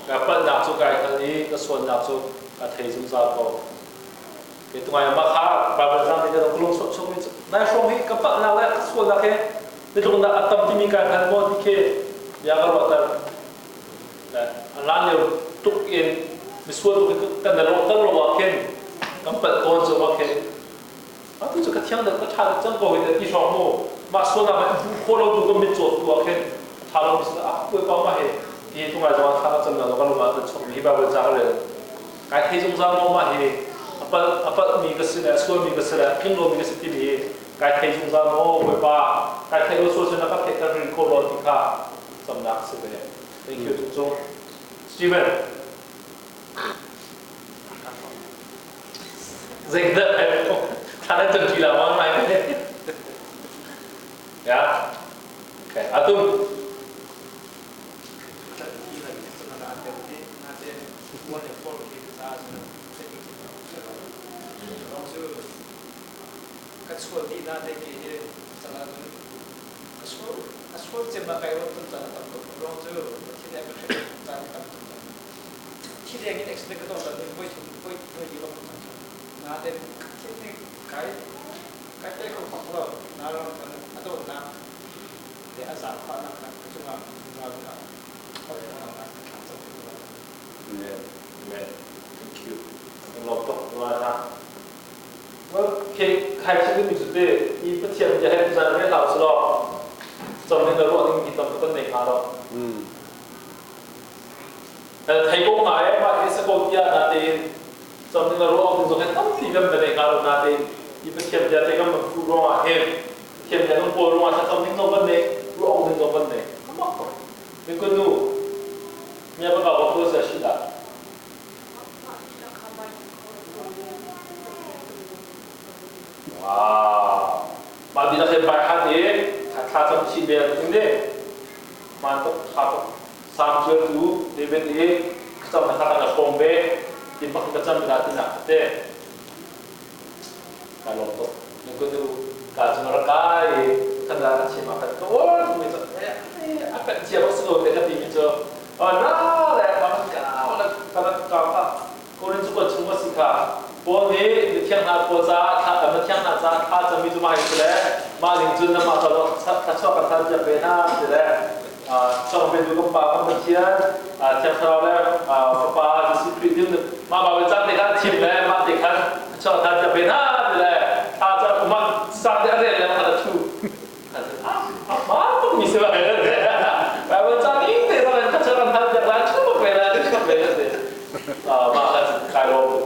ka palhnak cu kai hngal i ka sualnak cu ka thei zungzal ko. Ke tungai mah kha Bible zang te ka lung sawt chung mi nai hrawng hi ka palhnak le ka sualnak he nitlung dah a tam timi kai hngal maw ti khi bia ka ruahter. Lan lio tuk in misual tuk in kan rawhter lo ah khin kan palh tawn cu ah khin atu cu ka thiang deuh ka ṭha deuh cang ko hi ti hrawng mu mah sualnak ah hmuh khawh lo tu ka mit cawt tu ah khin ṭha lo mi ah puai pa ma he ti tu ngai zong ah thla ka cam na ka lung ah kan chok mi hi Bible ca ka rel kai thei zungzal maw mah hi apal apal mi ka si le sual mi ka si le tling lo mi ka si ti mi hi kai thei zungzal maw Bawipa kai thei lo sual cu na ka theihter rin ko lo ti kha camnak si ve. Thank you Cung Cung. Steven. Zeidah thana cun ti la ma ngai Ya. Okay. Atum. Ka chual dih na te ki hi cala cun a sual cem ah kai ruat tuk caan a tam tuk ruang cu Pathian nih a ka hrem caan a tam tuk cang. Thi deng in accident ka tong caan hi voi thum voi voi li bak cang cang. Nain thil hi kai kai tel kho bak lo. Na ram kan a dawtnak le a zaangfahnak kha ka cungah zungzal in a thawk ka thlah cang ti lo. Amen. Amen. Thank you. Kan lawm tuk. Khi khai chim mi cu te i Pathian bia he zan rel hau selaw cam in ruah ding mi tam tuk kan nei hnga lo. Thei ko hnga e mah hi sa ko tiah na tein cam in ruah ding zong he tampi kan va nei hnga lo na tein i Pathian bia te kan van fuh ruang ah hin Pathian bia kan kawl ruang ah thlacam ding zong kan nei ruah ding zong kan nei. Kamak ko. Mi kun nu mia ba ka ba sa shi da. Wow. Mah dihlak hi bai hat i thla cam chih ve an ding. Man tuk tha tuk. Sam cual tu David i cam na kha kan hrawm ve. Tin bak ka cam da tinak te. Ka lawm tuk. Nu ko nu ka cung ra kai i kan da ka chim ah kan ka or mi cu a kan cia bak si ko te ka ti mi cu na le ka ka ka ka ka ka Korin cu kuat chung a si kha. Paul nih mithiang hna pawl caah thla mithiang hna caah thla cammi cu mah hi si le mah ning cun namah ca thluachuah kan hal piak ve hna ti le cong pe tu kan Pa kan Pathian Thiang Thlarau le Fapa Jesuh Khrih din mah Baibal cang te khan thim le mah te khan thluachuah kan hal piak ve hna ti le thla cam mah sang te a rel le khan a thu a tuk mi si lai Baibal cang ning te zong in thluachuah kan hal piak lai thu bak ve lai thu bak ve lai mah kha kai lawm tuk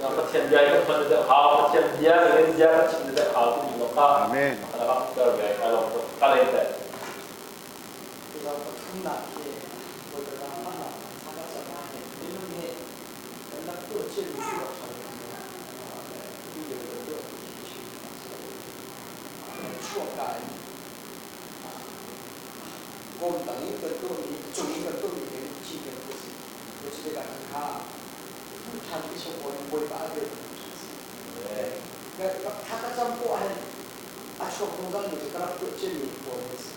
Pathian bia kan hman deuh hau Pathian bia in bia kan chim deuh hau timi zong kha Amen rak ter ve kai lawm tuk ka leng te Pathumnak hi Bawipa hmannak thangka cama he minung nih kan rak tuah ciami si rak ṭha lo kan tuah chuahka in kawm dang in kan tuahmi cung in kan tuahmi he ci kan ti si cu tikah kha ṭhan ti chung pawl in Bawipa a dir thla ka cam poah hin a chuak zungzal mi cu ka rak tuah ciami pawl hi si.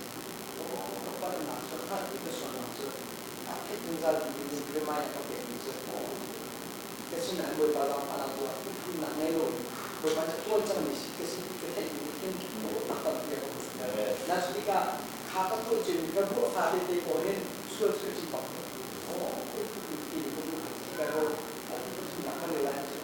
palhnak cu hngalh i ka sualnak cu a theih zungzal ti in remind a ka pekmi cu ka sinah Bawipa zaangfahnak tuah i phunnak ngei loin Bawipa nih a tuan cangmi si ka si ti ka theihmi nih hin dawtnak tampi a ka hmuhter. Na cu tikah kha ka tuah ciami ka ruah fa tete ko hin sual cu ka cim bak ko. Oh, ti ka duh ti ka ro atu pathumnak kan rel ahhin cu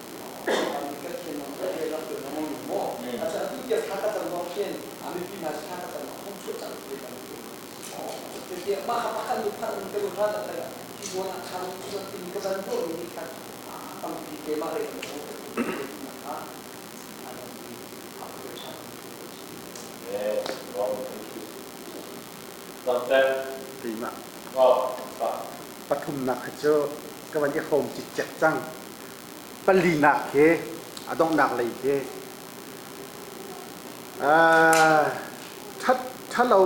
ka thian nong ka rel rak tuan lengmang nu maw acu atu tiang thla ka cam zong khin a mipi hna cu thla ka cam hong chuah cang ti kan ti tiah mah kha pakhat nu pakhat nu ka lu hna tak hi zawn ah khan cuan tin ka van ruahmi nih khan tampi keimah lei in ka kha Keimah pathumnak kha cu ka van i hrawm cikcek cang. Palinak khi a donghnak lei khi ṭhalo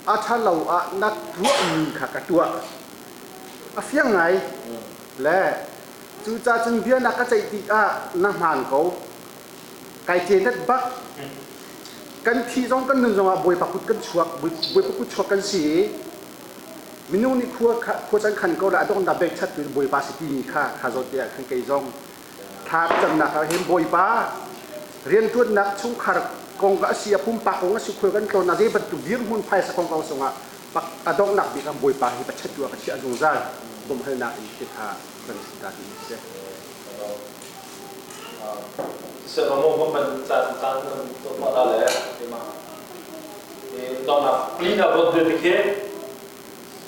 a ṭhalo ah na tuahmi kha ka tuah. A fiang ngai. Le cucaah cun bia na ka ceih tikah na hmaan ko. Kai cenat bak. Kan thih zong kan nun zongah Bawipa kut kan chuak, Bawipa kut chuak kan si i minung nih khua khua can khan ko le a donghnak pekchat tu Bawipa si timi kha kha zawn te ah khan kei zong thla camnak ah hin Bawipa rianṭuannak chungkhar kong a si a pumpak kong a si khual kan tlawn ah zei bantuk dirhmun phaisa kong ko zongah a donghnak bik ah Bawipa hi pachat tu ah ka chiah zungzal bawmhalnak in khi kha kan si ta ding a si. Sehmawmawm caan caan tuah ta le keimah donghnak plina ruat ve tik hi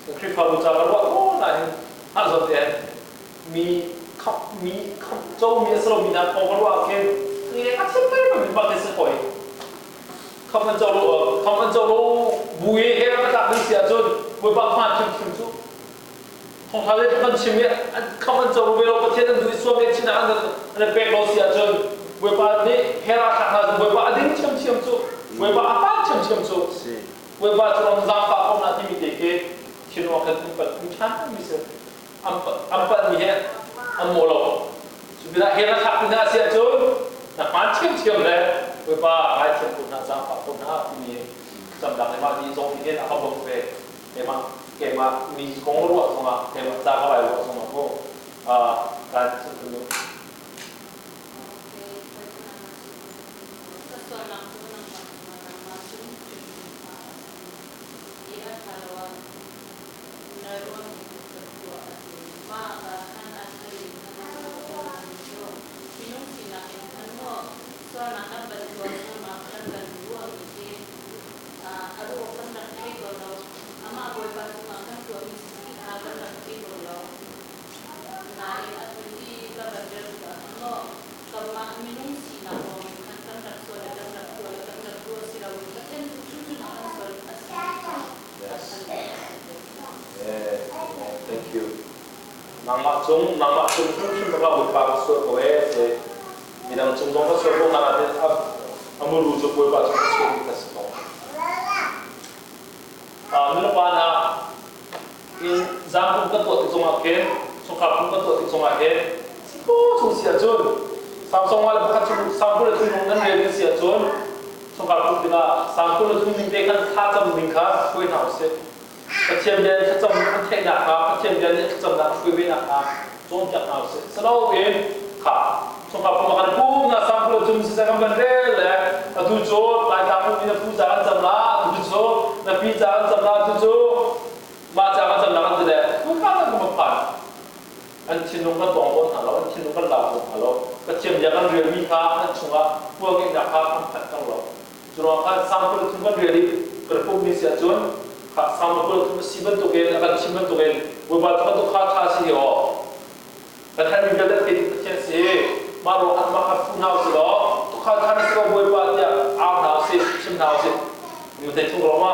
Khrihfabu ca ka ruah ko nain hngah zawn te mi khap mi khap co mi a si lomi hna kong ka ruah khin nge a thiam mai mi bak hi si hoi kham an co lo kham an co lo bu i he ka tlak ding si ahcun Bawipa hmaan hrimhrim cu Thawngtha le kan chim i kham an co ve lo Pathian an duh i suam le chin ah an pek lo si ahcun Bawipa nih hell ah thlak hna cu Bawipa a ding thiamthiam cu Bawipa a hmaan thiamthiam cu Bawipa cu ram zaangfah ko na timi te khi thinlung khan an palh um ṭhan mi si an palh mi he an mawh lo cu pinah hell ah thlak hna si ahcun na hmaan thiamthiam le Bawipa ngaithiam ko hna zaangfah ko hna timi camnak le mah nih zong nih hin a ka bawmh ve keimah keimah mi kong ruah zongah keimah ca ka lai ruah zongah mu kan cu A ruak kan rak thei ko lo. Amah Bawipa cungah kan tuahmi si kha kan rak thei ko lo. Nain atu i ka van rel tikah khan maw kanmah minung sinak lawngin khan kan rak sual le kan rak tuah le kan rak ruah si loin Pathian tu hrimhrim ah kan sual a si ti kha a kan Thank you. Nangmah cung nangmah cung hrimhrim ka Bawipa ka sual ko ee te midang cung zong ka sual ko na a muru cu Bawipa cung ka sual ka si ko. Nulepa hna in zaangpum kan tuah tik zongah khin chungkhar pum kan tuah tik zongah hin si ko chung si ahcun Samsung ah pakhat chung sangpul le thum nan rel ding si ahcun chungkhar pum tikah sangpul le thum ning te khan thla cam ding kha hruai hna usih. Pathian bia nih thlacam an theihnak kha Pathian bia nih thlacamnak a hruai ve nak kha cawnpiak hna usih. Silo in kha chungkhar pum ah kan pum na sangpul le thum siseh kan van rel le atu cu Laitlang um in na pu ca kan cam la atu cu na pi ca kan cam la atu cu mah ca kan cam la kan ti le kha kan kum a phan an thinlung kan tawng tawn hna lo an thinlung kan la tawn hna lo Pathian bia kan relmi kha an chungah puangeihnak kha kan phanh kang lo cu ruang khan sangpul thum kan rel i kan pummi si ahcun kha sangpul thum si bantukin a kan chim bantukin Bawipa cu bantuk kha tha si hi aw kan herhmi vialte thei Pathian si mah ruang khan mah kha phu hna usih law tukhal khan si ko Bawipa tiah au hna usih chim hna usih Mute chung ro ma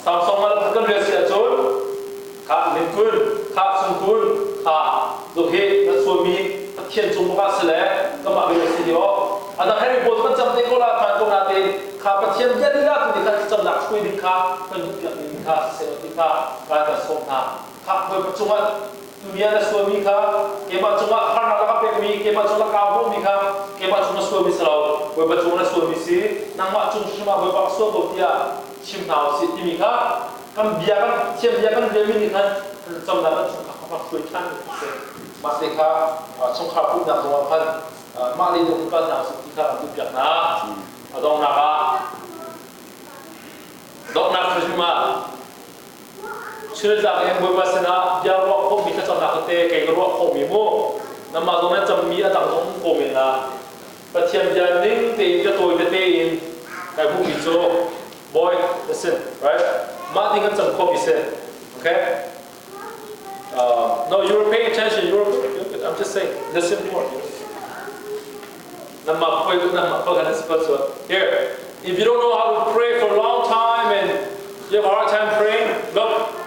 Samsung mal kan rel si ahcun kha Lincoln kha Sungkun kha zokhi na suami Pathian cung baka si le kamah bel si hi aw adang heri pawl kan cam te ko la phan ko na te kha Pathian bia lila tu ni kha thlacamnak hruai ding kha kan duh piak ding kha siseh ti kha kan kan sawm hna kha Bawipa cungah dunia na suami kha keimah cungah harnak a ka pekmi keimah cungah kaa hmuhmi kha keimah cung na sualmi si lo Bawipa cung na sualmi si nangmah cung hrim ah Bawipa ka sual ko tiah chim hna usih timi kha Kan bia kan thiam bia kan relmi nih khan thlacamnak kan chungkhar kha hruai ṭhan seh. Mah te kha chungkhar pumhnak zongah khan mah le dong kal hna usih ti kha kan duhpiak hna. A donghnak ah donghnak hrimhrim ah Chuntlak in Bawipa sinah bia ruah khawhmi thlacamnak tete kei ka ruah khawhmi mu nangmah zong nan cammi a dang zong um ko men la. Pathian bia ning tein ka tawi tete in kai hmuhmi cu boy listen right mah ti kan cam khawhmi si okay. No, you were paying attention. You were good. I'm just saying, listen more. Here, if you don't know how to pray for a long time and you have a hard time praying, look.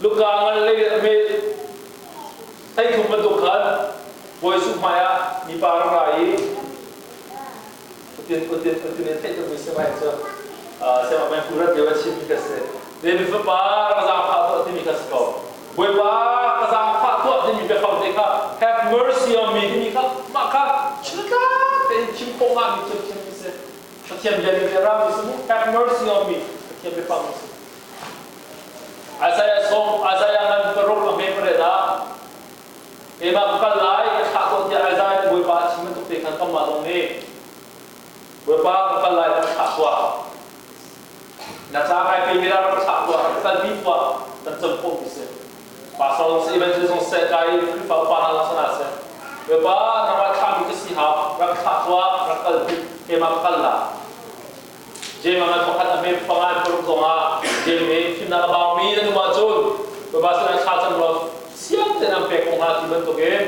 Look, ngan le me thei thum bantuk khan bawi su hmai ah mipa rak ra i utin utin utin in theih tukmi si mai cu sem ah hurat lio a chimmi ka si. David fapa rak zaangfah tuah timi kha si ko. Bawipa ka zaangfah tuah timi biafang te kha have mercy on me timi kha mah kha chuntlak tein chim khawh ngami thiamthiam mi si. Pathian bia nih ram mi si mu have mercy on me Pathian biafang mi si. Isaiah song Isaiah ngan paruk a hme pariat ah keimah ka kal lai ka thlah tuah tiah Isaiah nih Bawipa a chim bantuk te khan kanmah zong nih Bawipa ka kal lai ka thlah tuah na ca kai pe mi rak thlah tuah ka kal bi tuah kan cam khawh mi si pastor zong si evangelist zong seh kai Khrihfa upa hna zong sana seh Bawipa nangmah thlah mi ka si hau rak thlah tuah rak kal bi keimah ka kal la Jeim ah pakhat a hme panga paruk zongah Jeim nih fimnak a baumi nan um ahcun Bawipa sinah thla cam law siang tein an pek ko hnga ti bantukin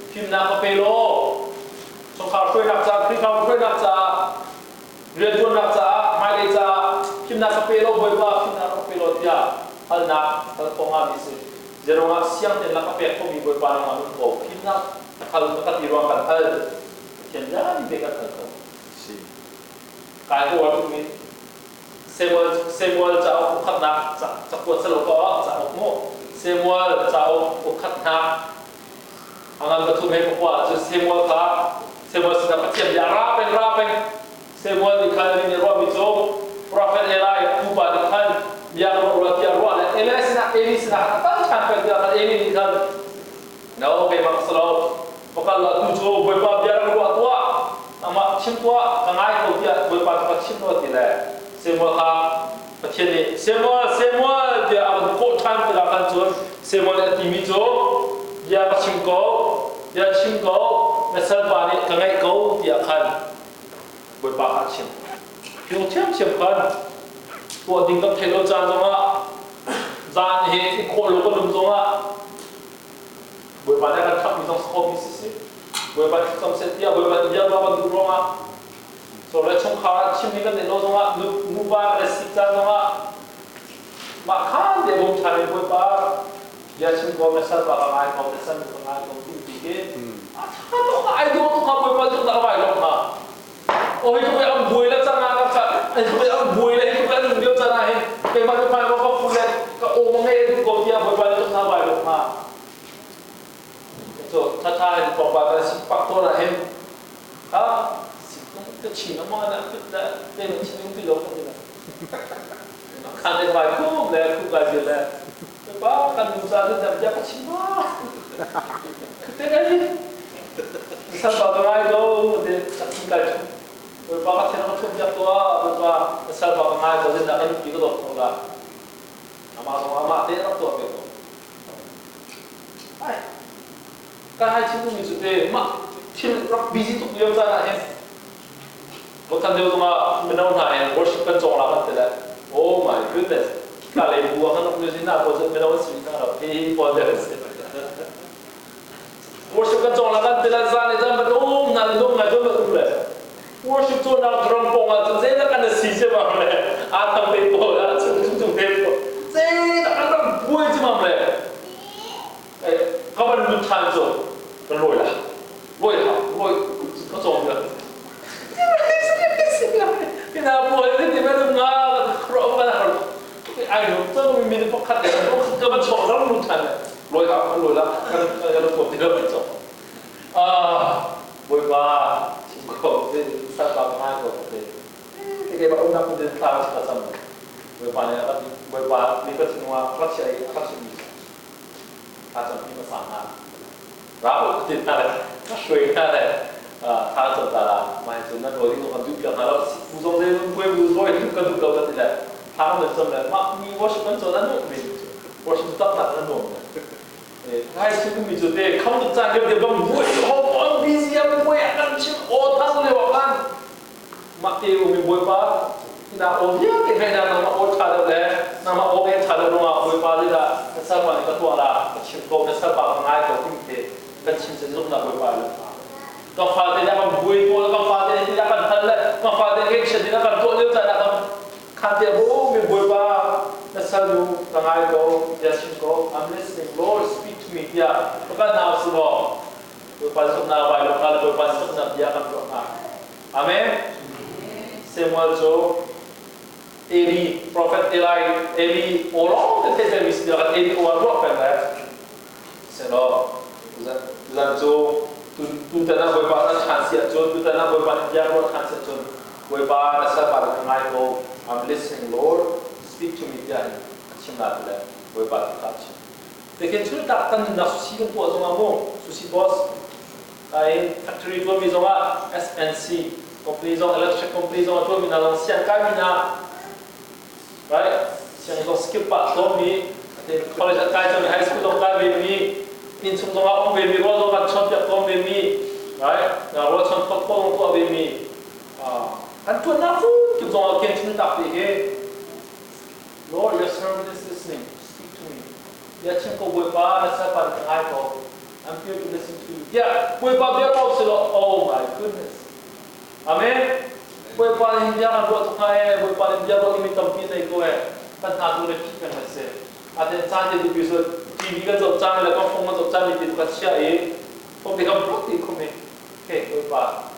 fimnak ka pe law chungkhar hruainak caah Khrihfabu hruainak caah rianṭuannak caah hmailei caah fimnak ka pe law Bawipa fimnak ka pe law tiah halnak hal khawh hngami si. Zeruangah siang tein lak a pek khomi Bawipa nangmah nun ko fimnak hal ka ti ruang kan hal Pathian bia te kan hal ko. Kai uar tukmi Samuel Samuel cauk ukhatnak cakuat salo ko cauk mu Samuel cauk ukhatnak a ngan pathum he pakua cu Samuel kha Samuel sinah Pathian bia ra peng ra peng Samuel nih khan nih ruahmi cu Prophet Eli pupa nih khan bia ka ruah tiah ruah le Eli sinah Eli sinah a kal ṭhan peng tiah khan Eli nih khan no keimah ka si lo Pakal la tu cu Bawipa bia rak ruah tuah, nangmah chim tuah, ka ngai ko tiah Bawipa cu ka chim rua ti le Samuel kha Pathian nih Samuel, Samuel tiah a van kawh ṭhan tikah khan cun Samuel nih a timi cu bia ka chim ko, bia chim ko, na salpa nih ka ngaih ko tiah khan Bawipa kha a chim. Hiung ṭhiamṭhiam khan tuah ding kan theih lo caan zongah zan hi i khawh lo kan um zongah Bawipa nih a kan khamhmi zong si mi si si. Bawipa thlacam seh tiah Bawipa bia ruah kan duh ruangah so le chungkhar ah chimmi kan neih lo zongah nuva le si caan zongah mah khan te bawm ṭhan in Bawipa bia chim ko na sal pa ka ngai ko na san ka ngai ko ti ti khi a ṭha tuk ai dawh tuk Bawipa tuk dah vai lawm ha o hi tuk an buai la cang ah ka ai tuk an buai le hi tuk an lio cang ah hin keimah tu hmai ka fu le ka aw ma ngei duh ko tiah Bawipa tuk na vai lawm ha So thatha in tlawmpal kan si pak tawn ah hin ha ka chin ama na fit la te na chin ti lo kan ti la khan le vai khum le khu ka zil le pa kan nu sa dam ja ka chin ma te ka ni san ba ka ngai do te chak kai chu pa ka chen ka chum jak to pa sal ba ka ngai ko zin da kan pi ka do ko la ama so ama te rak to pe ko Ai, kan hai chim duhmi cu te mah thil rak busy tuk lio caan ah hin Mothan deuh zongah mino hna he worship kan cawng la kan ti le oh my goodness ka le bu ah kan rak music na ko cu mino an si hna lo hi hi pawl deuh an si worship kan cawng la kan ti le zan le zan ban um na le num ngai zon um le worship cu nak drum pong ah cun zeidah kan si se bang le a tham te pawl ah chung chung chung te pawl zeidah kan rak buai cu mam le ka van lut than cu kan rawi la rawi ha rawi ka cawm la ina buai ni ti ma nga kro ma har ai no to mi mi pakhat le ka van chok ram lut than le rawi ha rawi la kan kan ko ti lo chok ah Bawipa chim ko te sal pa ngai ko te te ke ba unam din thla ka cam. Bawipa nih a kan Bawipa nih ka thinlung ah a ka chiah i a ka chimhmi cu thla campi hmasa hna ra u ka ti hna le ka hruai hna le thla cam ta la mah cu nan rawl ding kan duh piak hna lo bu zong zei buai bu zawi duh kan duh lo kan ti le thla kan cam le mah mi worship kan cawn a nuam mi worship tak nak a nuam Ngai chim mi cu te kham tuk caan lio te bang buai ho on busy am buai a kan chim aw thang lio ah khan mah te um i Bawipa ina aw vialte ngai na nangmah aw ṭha deuh le nangmah aw ngai ṭha deuh ruangah Bawipa zeidah na salpa nih ka tuah la ka chim ko na salpa ka ngai ko timi te kan chim cun zumhnak Bawipa le kan fate nih a kan buai pawl kan fate nih a kan hal le kan fate ngeihchiat in a kan tuah lio caan ah kan khan te bo mi Bawipa na salnu ka ngai ko bia chim ko. I'm listening, Lord, speak to me tiah ka kan nau si maw Bawipa zumhnak vai lo ka le Bawipa zumhnak bia kan ruah hna. Amen. Samuel cu Eli, prophet Eli, Eli aw lawng te thei pengmi si kan Eli aw an ruah peng le selaw zan cu tutan ah Bawipa na ṭhan si ahcun, tutan ah Bawipa nih bia ruah ṭhan si ahcun, Bawipa na salpa ka ngai ko. I'm listening, Lord, speak to me tiah hin a chim la ti le Bawipa tu kha a chim. Tekin chun tak kan nunnak sushi kan tuah zongah mu sushi boss ai factory tuahmi zongah SNC company zong, electric company zong a tuahmi hna zong, siang kaimi hna, right, siang zong skip pah tlawmmi, college an kai cangmi, high school zong kai ve mi, innchung zong ah um ve mi, rual zong kan chawnpiak tawn ve mi, right, rual chawn khawt khawh zong tuah ve mi, kan tuannak fu kip zong ah ken chun tak ti hi Lord, your servant is listening, speak to me. Bia chim ko Bawipa, na salpa ka ngai ko. I'm here to listen to you. Tiah Bawipa bia ko si law, oh my goodness. Amen. Bawipa nih bia kan ruah tuk hna ee, Bawipa nih bia ruah dingmi tampi nei ko ee. Kan hna tu le phih peng le si. Aten caan te dupi so TV kan zoh caan le kan phone kan zoh caan mi ti kan chia i phone te kan plot ti khum i okay Bawipa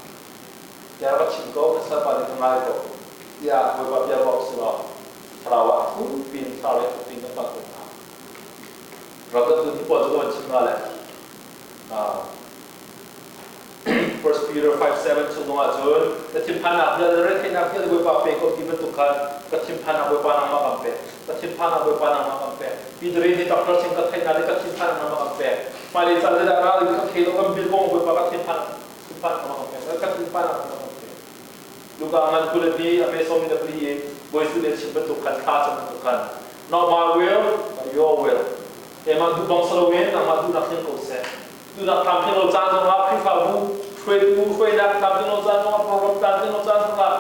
bia rak chim ko, na salpa nih ka ngai ko tiah Bawipa bia ruah si law thlarau ah thupin thlarau le thupin kan kal ko hna. Rak tu ti pawl cu ka van chim hna le 1 Peter 5:7 chung zongah cun na thinphannak bia le retheihnak bia Bawipa pe ko ti bantuk khan ka thinphannak Bawipa nangmah kan pek, ka thinphannak Bawipa nangmah kan pek. Peter hi doctor sin ka theihnak le ka thinphannak nangmah kan pek. Hmailei caan le ral in ka thei lo kan bil kong Bawipa ka thinphannak thinphannak nangmah kan pek, ka thinphannak nangmah kan pek. Luka ngan 22 a me sawmi na pali i Bawi Jesuh nih a chim bantuk khan thla cam bantuk khan not my will but your will, keimah duh bang si loin nangmah duhnak tling ko seh. Duhnak tlamtling lo caan zongah, Khrihfabu hruaitu hruainak tlamtling lo caan zongah, program tlamtling lo caan zongah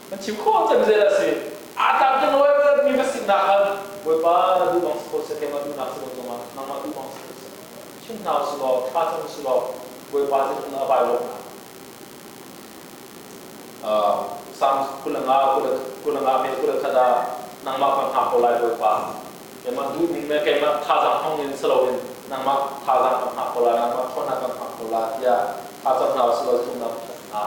kan chim khawh cem zei dah si aa tlamtling lo mi va siknak khan Bawipa na duh bang si ko seh, keimah duhnak si lo zongah nangmah duh bang si ko seh chim hna usih law, thla cam usih law, Bawipa cu a vai lawmnak Psalm 25 25 me 21 ah nangmah kan hngak ko lai Bawipa, keimah duhning le keimah thazaang hmang in si loin nangmah thazaang kan hngak ko lai, nangmah ṭhawnnak kan hngak ko lai tiah thlacam hna usih law zumhnak ṭhat hna.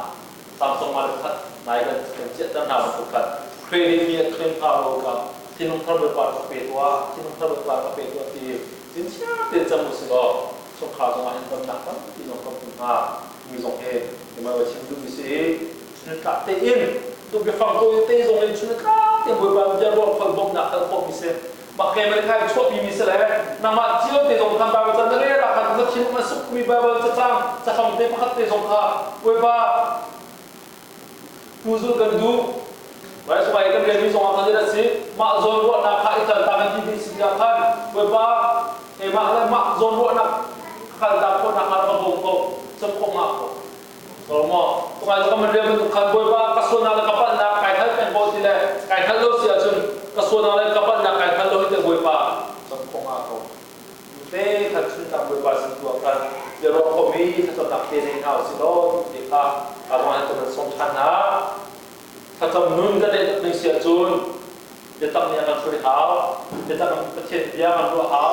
Samsung ma le khat nai kan kan chiahter hna bantuk khan credit mi a claim hna lo ka thinlung thar Bawipa ka pe tuah, thinlung thar Bawipa ka pe tuah ti cin chia tein cam usih law chungkhar zongah hin damnak tampi zong kan hmu hnga mi zong hi keimah va chim duhmi si i chuntlak tein tu biafang tawi te zong in chuntlak tein Bawipa bia ruah khol bawmhnak hal khawhmi si mak ke man khai chuahpi mi si le nangmah cio te zong khan Bible ca na rel ah khan na thinlung a sukmi Bible cacang cafang te pakhat te zong kha Bawipa tu zul kan duh Right, so kan rian mi zong ah khan si mah zawn ruahnak kha i kal ta kan ti ding si tikah khan Bawipa keimah le mah zawn ruahnak kal ta khawhnak hnga ka bawm ko cam khawh nga ko Solomo tungai ka man rian bantuk khan Bawipa ka sualnak le ka palhnak kai hngal peng ko ti le kai hngal lo si ahcun ka sualnak le ka palhnak kai hngal lo hi te Bawipa cam khawh nga ko te khan chuntak Bawipa sin tu ah khan biaruah khawhmi thlacamnak te nei hna usih law ti kha ka ruang in kan sawm ṭhan hna. Thlacam nun kan neih ning si ahcun biatak nih a kan hruai hau, biatak in Pathian bia kan ruah hau.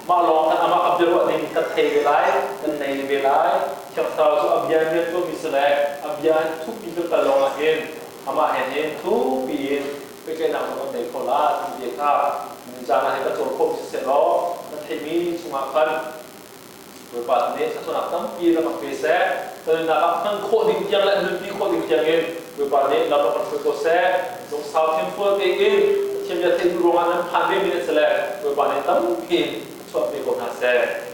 Mah lawng khan amah kan biaruah ning kan thei ve lai, kan nei ve lai. Thiang Thlarau cu a bia in rian tuahmi si le a bia in thukpi kan kal lawng ah hin amah he hin thukpi in pehtlaihnak zong kan nei kho la ti bia kha caan ah hin ka cawn khawh siseh law na theihmi chungah khan Bawipa nih thluachuahnak tampi rak kan pe seh. Kan nunnak ah hman khawh ding tiang le nunpi khawh ding tiangin Bawipa nih lam rak kan hruai ko seh. Lungsau thinfual tein. Pathian bia theih duh ruangah nan phan ve mi nan si le Bawipa nih tampi in chuah pe ko hna seh.